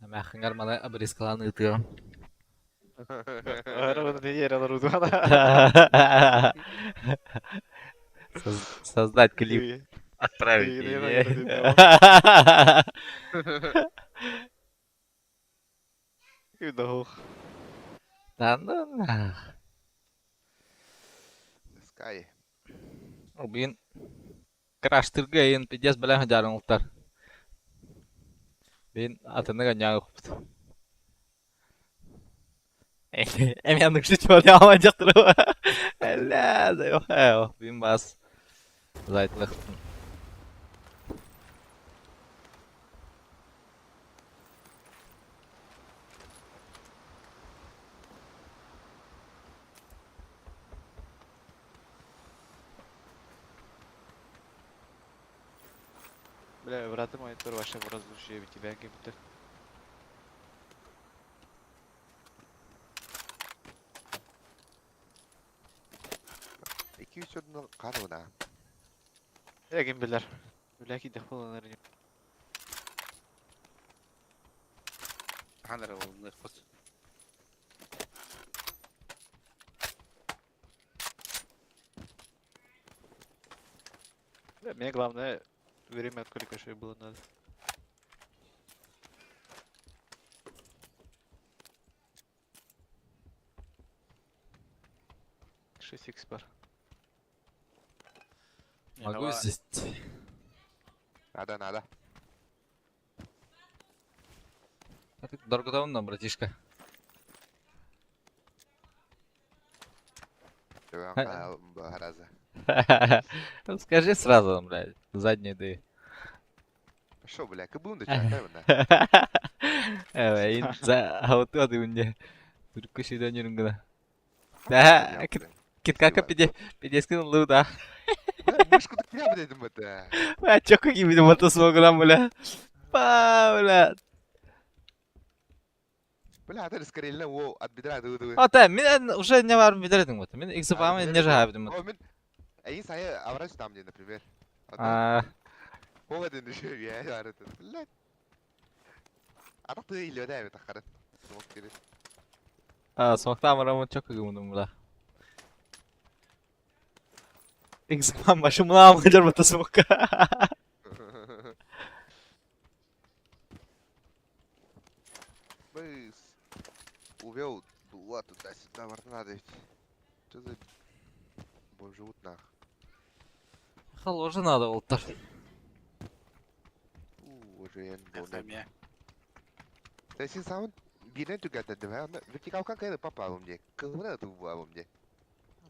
Эмээххиҥэр маны обрезкалаан ыытыаҕым. Создать клип. Отправить. Да ну нах.
Sky.
Блин. Краштырга эйин пиздец бэлэм дьаарыҥылтар. Бин атыныга анньаан укпут. Эми аннык шучу дьахтыры. Элэ, зайо, бин бас. Зайтлыхтын.
Бля, браты монитор вообще в разлучили тебя кем-то.
Ики үс одну кануна.
Я ким билэр. Бля, кидэх боланар.
Ханара олунуохпут.
Бля, мне главное время от рикошета было надо. Шесть икс пар.
Могу здесь.
Надо, надо.
А ты дороготовно, братишка.
Раза.
Ну, Скажи сразу, блядь, заднюю ты.
Шо, бля, кыбым да чакай
Э, за а вот ты мне. Түркү шүйдөн жүрүнгүнө. Да, киткака пиде пидескин лу да.
Мышку так я, блядь, это.
Бля, чё какие видимо то смогла, бля. Па, бля.
Бля, это скорее о от бедра ду
А та, мен уже не бар бедер вот. Мен экзапамы не жабдым.
О, мен Эй, сая аврач там где, например.
А.
Поводы еще я говорю, блядь. А так ты или да, это харат.
А, смактам чок гымдым бля. Экзапам башымна амгажар бата смокка.
Быс. Увел дула туда-сюда, надо ведь. Что за бомжи живут нах?
Халожи надо болтар.
Уже Сен сауын бирен түгәтәдем, аны вертикалка кайда попал мне. Кылына тубла мне.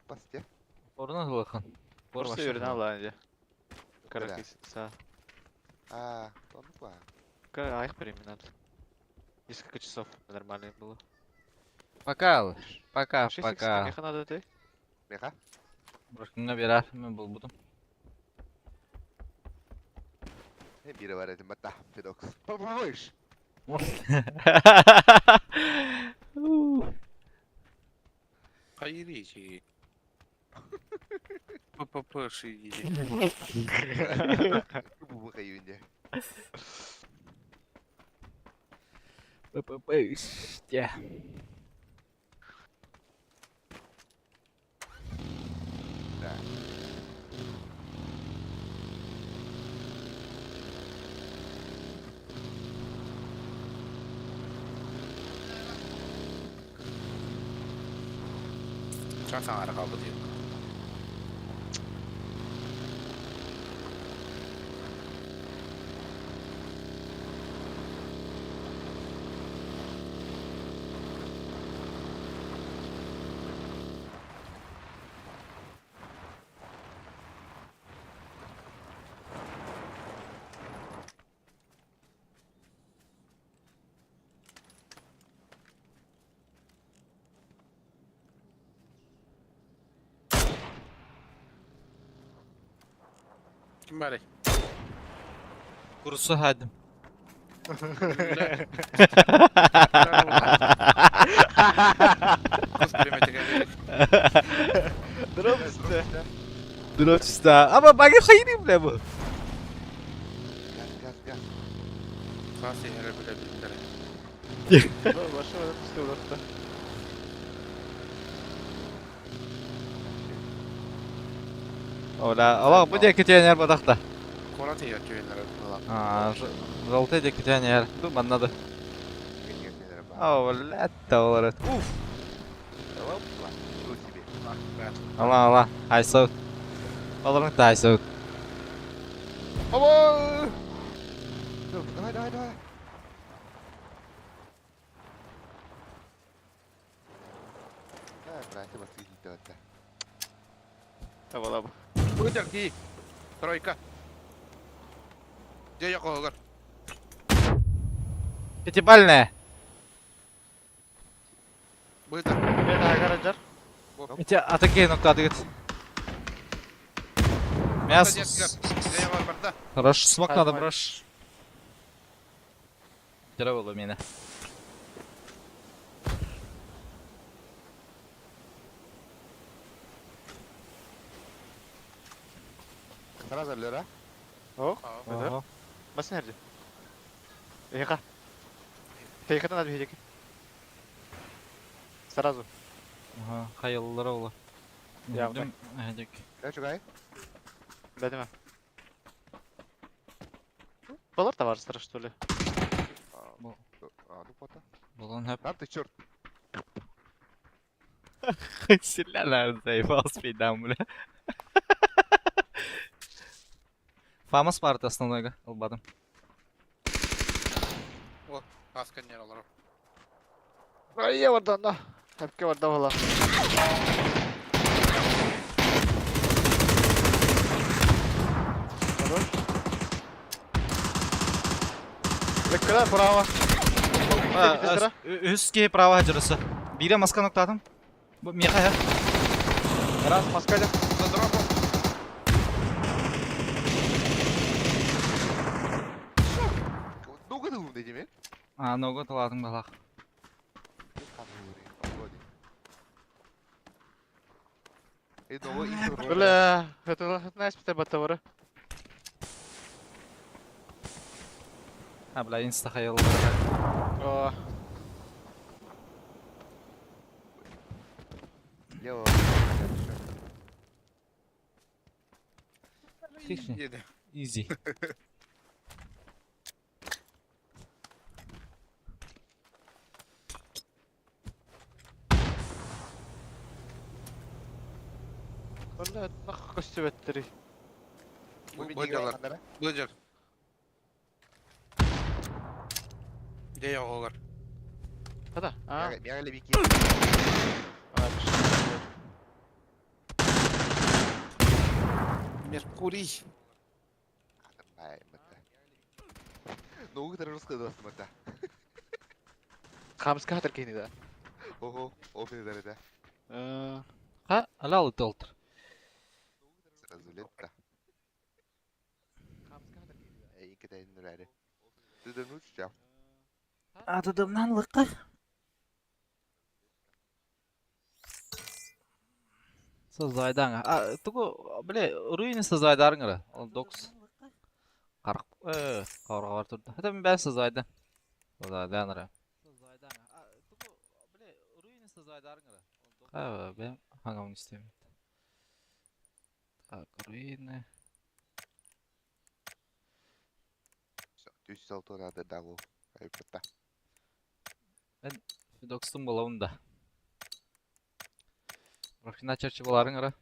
Пасте.
Орна хылахан.
Просто юрна ланде. Каракис са.
А, ну па.
Ка их надо. Несколько часов нормально было.
Пока, пока, пока.
Меха надо ты?
Меха?
Брошкина берар, мен был буду.
Бире бар этим бата, педокс. Попробуешь?
Хайричи. ППП шиди.
Бу хайюнде.
ППП.
Да.
Часаңара калды дейм. Ким бары?
Курсу хадим.
Дроп түсті.
Дроп түсті. Ама баги хайри бля бу.
Газ, газ, газ.
Хас иһэрэ билэ биттэрэ.
Башы бара түсті олорто.
Ола, ала бу диэки тиэнэр батахта.
Куорат иһэр түһүннэрэ буолла.
А, желтый диэки тиэнэр. Ду манна да.
Кэннигэр баар.
О, блядь, олар. Уф.
Опа, ничего себе.
Ала, ала, айсаут. Олорун та айсаут.
Оба! Ну, Давай, давай, давай. А, братья, вас видите, вот так.
Табалабы.
Быдыр ки. Тройка. Дьэ якогар.
Пятибальная.
Быдыр.
Мен агараджар.
Эти атаки ноктадыгыт. Мясо.
Дьэ ягар барда.
Хорошо, смок
Ай,
надо,
май.
брош. Вчера было меня.
Сразу Лера.
Ох. Быдыр. Бас nerede? Эйха. Эйхатан надо бейдеки. Сразу.
Ага, хайыллар ола.
Явно.
Эдик.
Я чугай.
Бәдеме. Балар товарыстар, что ли?
А,
Бу-
а, ну пота.
Булан хөп.
Там ты черт.
Сильно заебал спидам, бля. Фамас парты основной, албадым.
Хас кэннер олорор.
Ай, барда, на. Әпке барда бала. Хорош. Леккелер право.
Үс ке права жүрісі. Бире маска ноктадым. Бу меха я.
Раз, маскаля.
За дропом.
Нога да умный деме.
А, ногу таладың балақ.
Эй, нога интро.
Бля, это знаешь, питер баттавары.
А, бля, инста хайыллар.
О,
Лево.
Отлично.
Еде.
Изи.
бля, нах көстүбэттери.
Быдырлар. Быдыр. Дьэ ягогар.
Хада? А.
Мягали бики.
А,
Меркурий.
Нога да русская да.
Хамска хатыр кейни да.
Ого, опен да.
Ха, алал толтыр.
Сразу лето. Эй, китай нүрәре. Ты да ну ча.
Атыдымнан лыққа. Создайдан. А, тугу, бля, руины создайдарыңыр. Ол докс. Қарқ, қауырға бар тұрды. Это мен бәрі создайды. Создайдан ыры. А, тугу, бля, руины создайдарыңыр. А, бля, хангамын істеймін. Так, руины.
Түс салты надо дагу. Ай, пата.
Фидокстың болауын да. Рафина чарчы боларың ыры.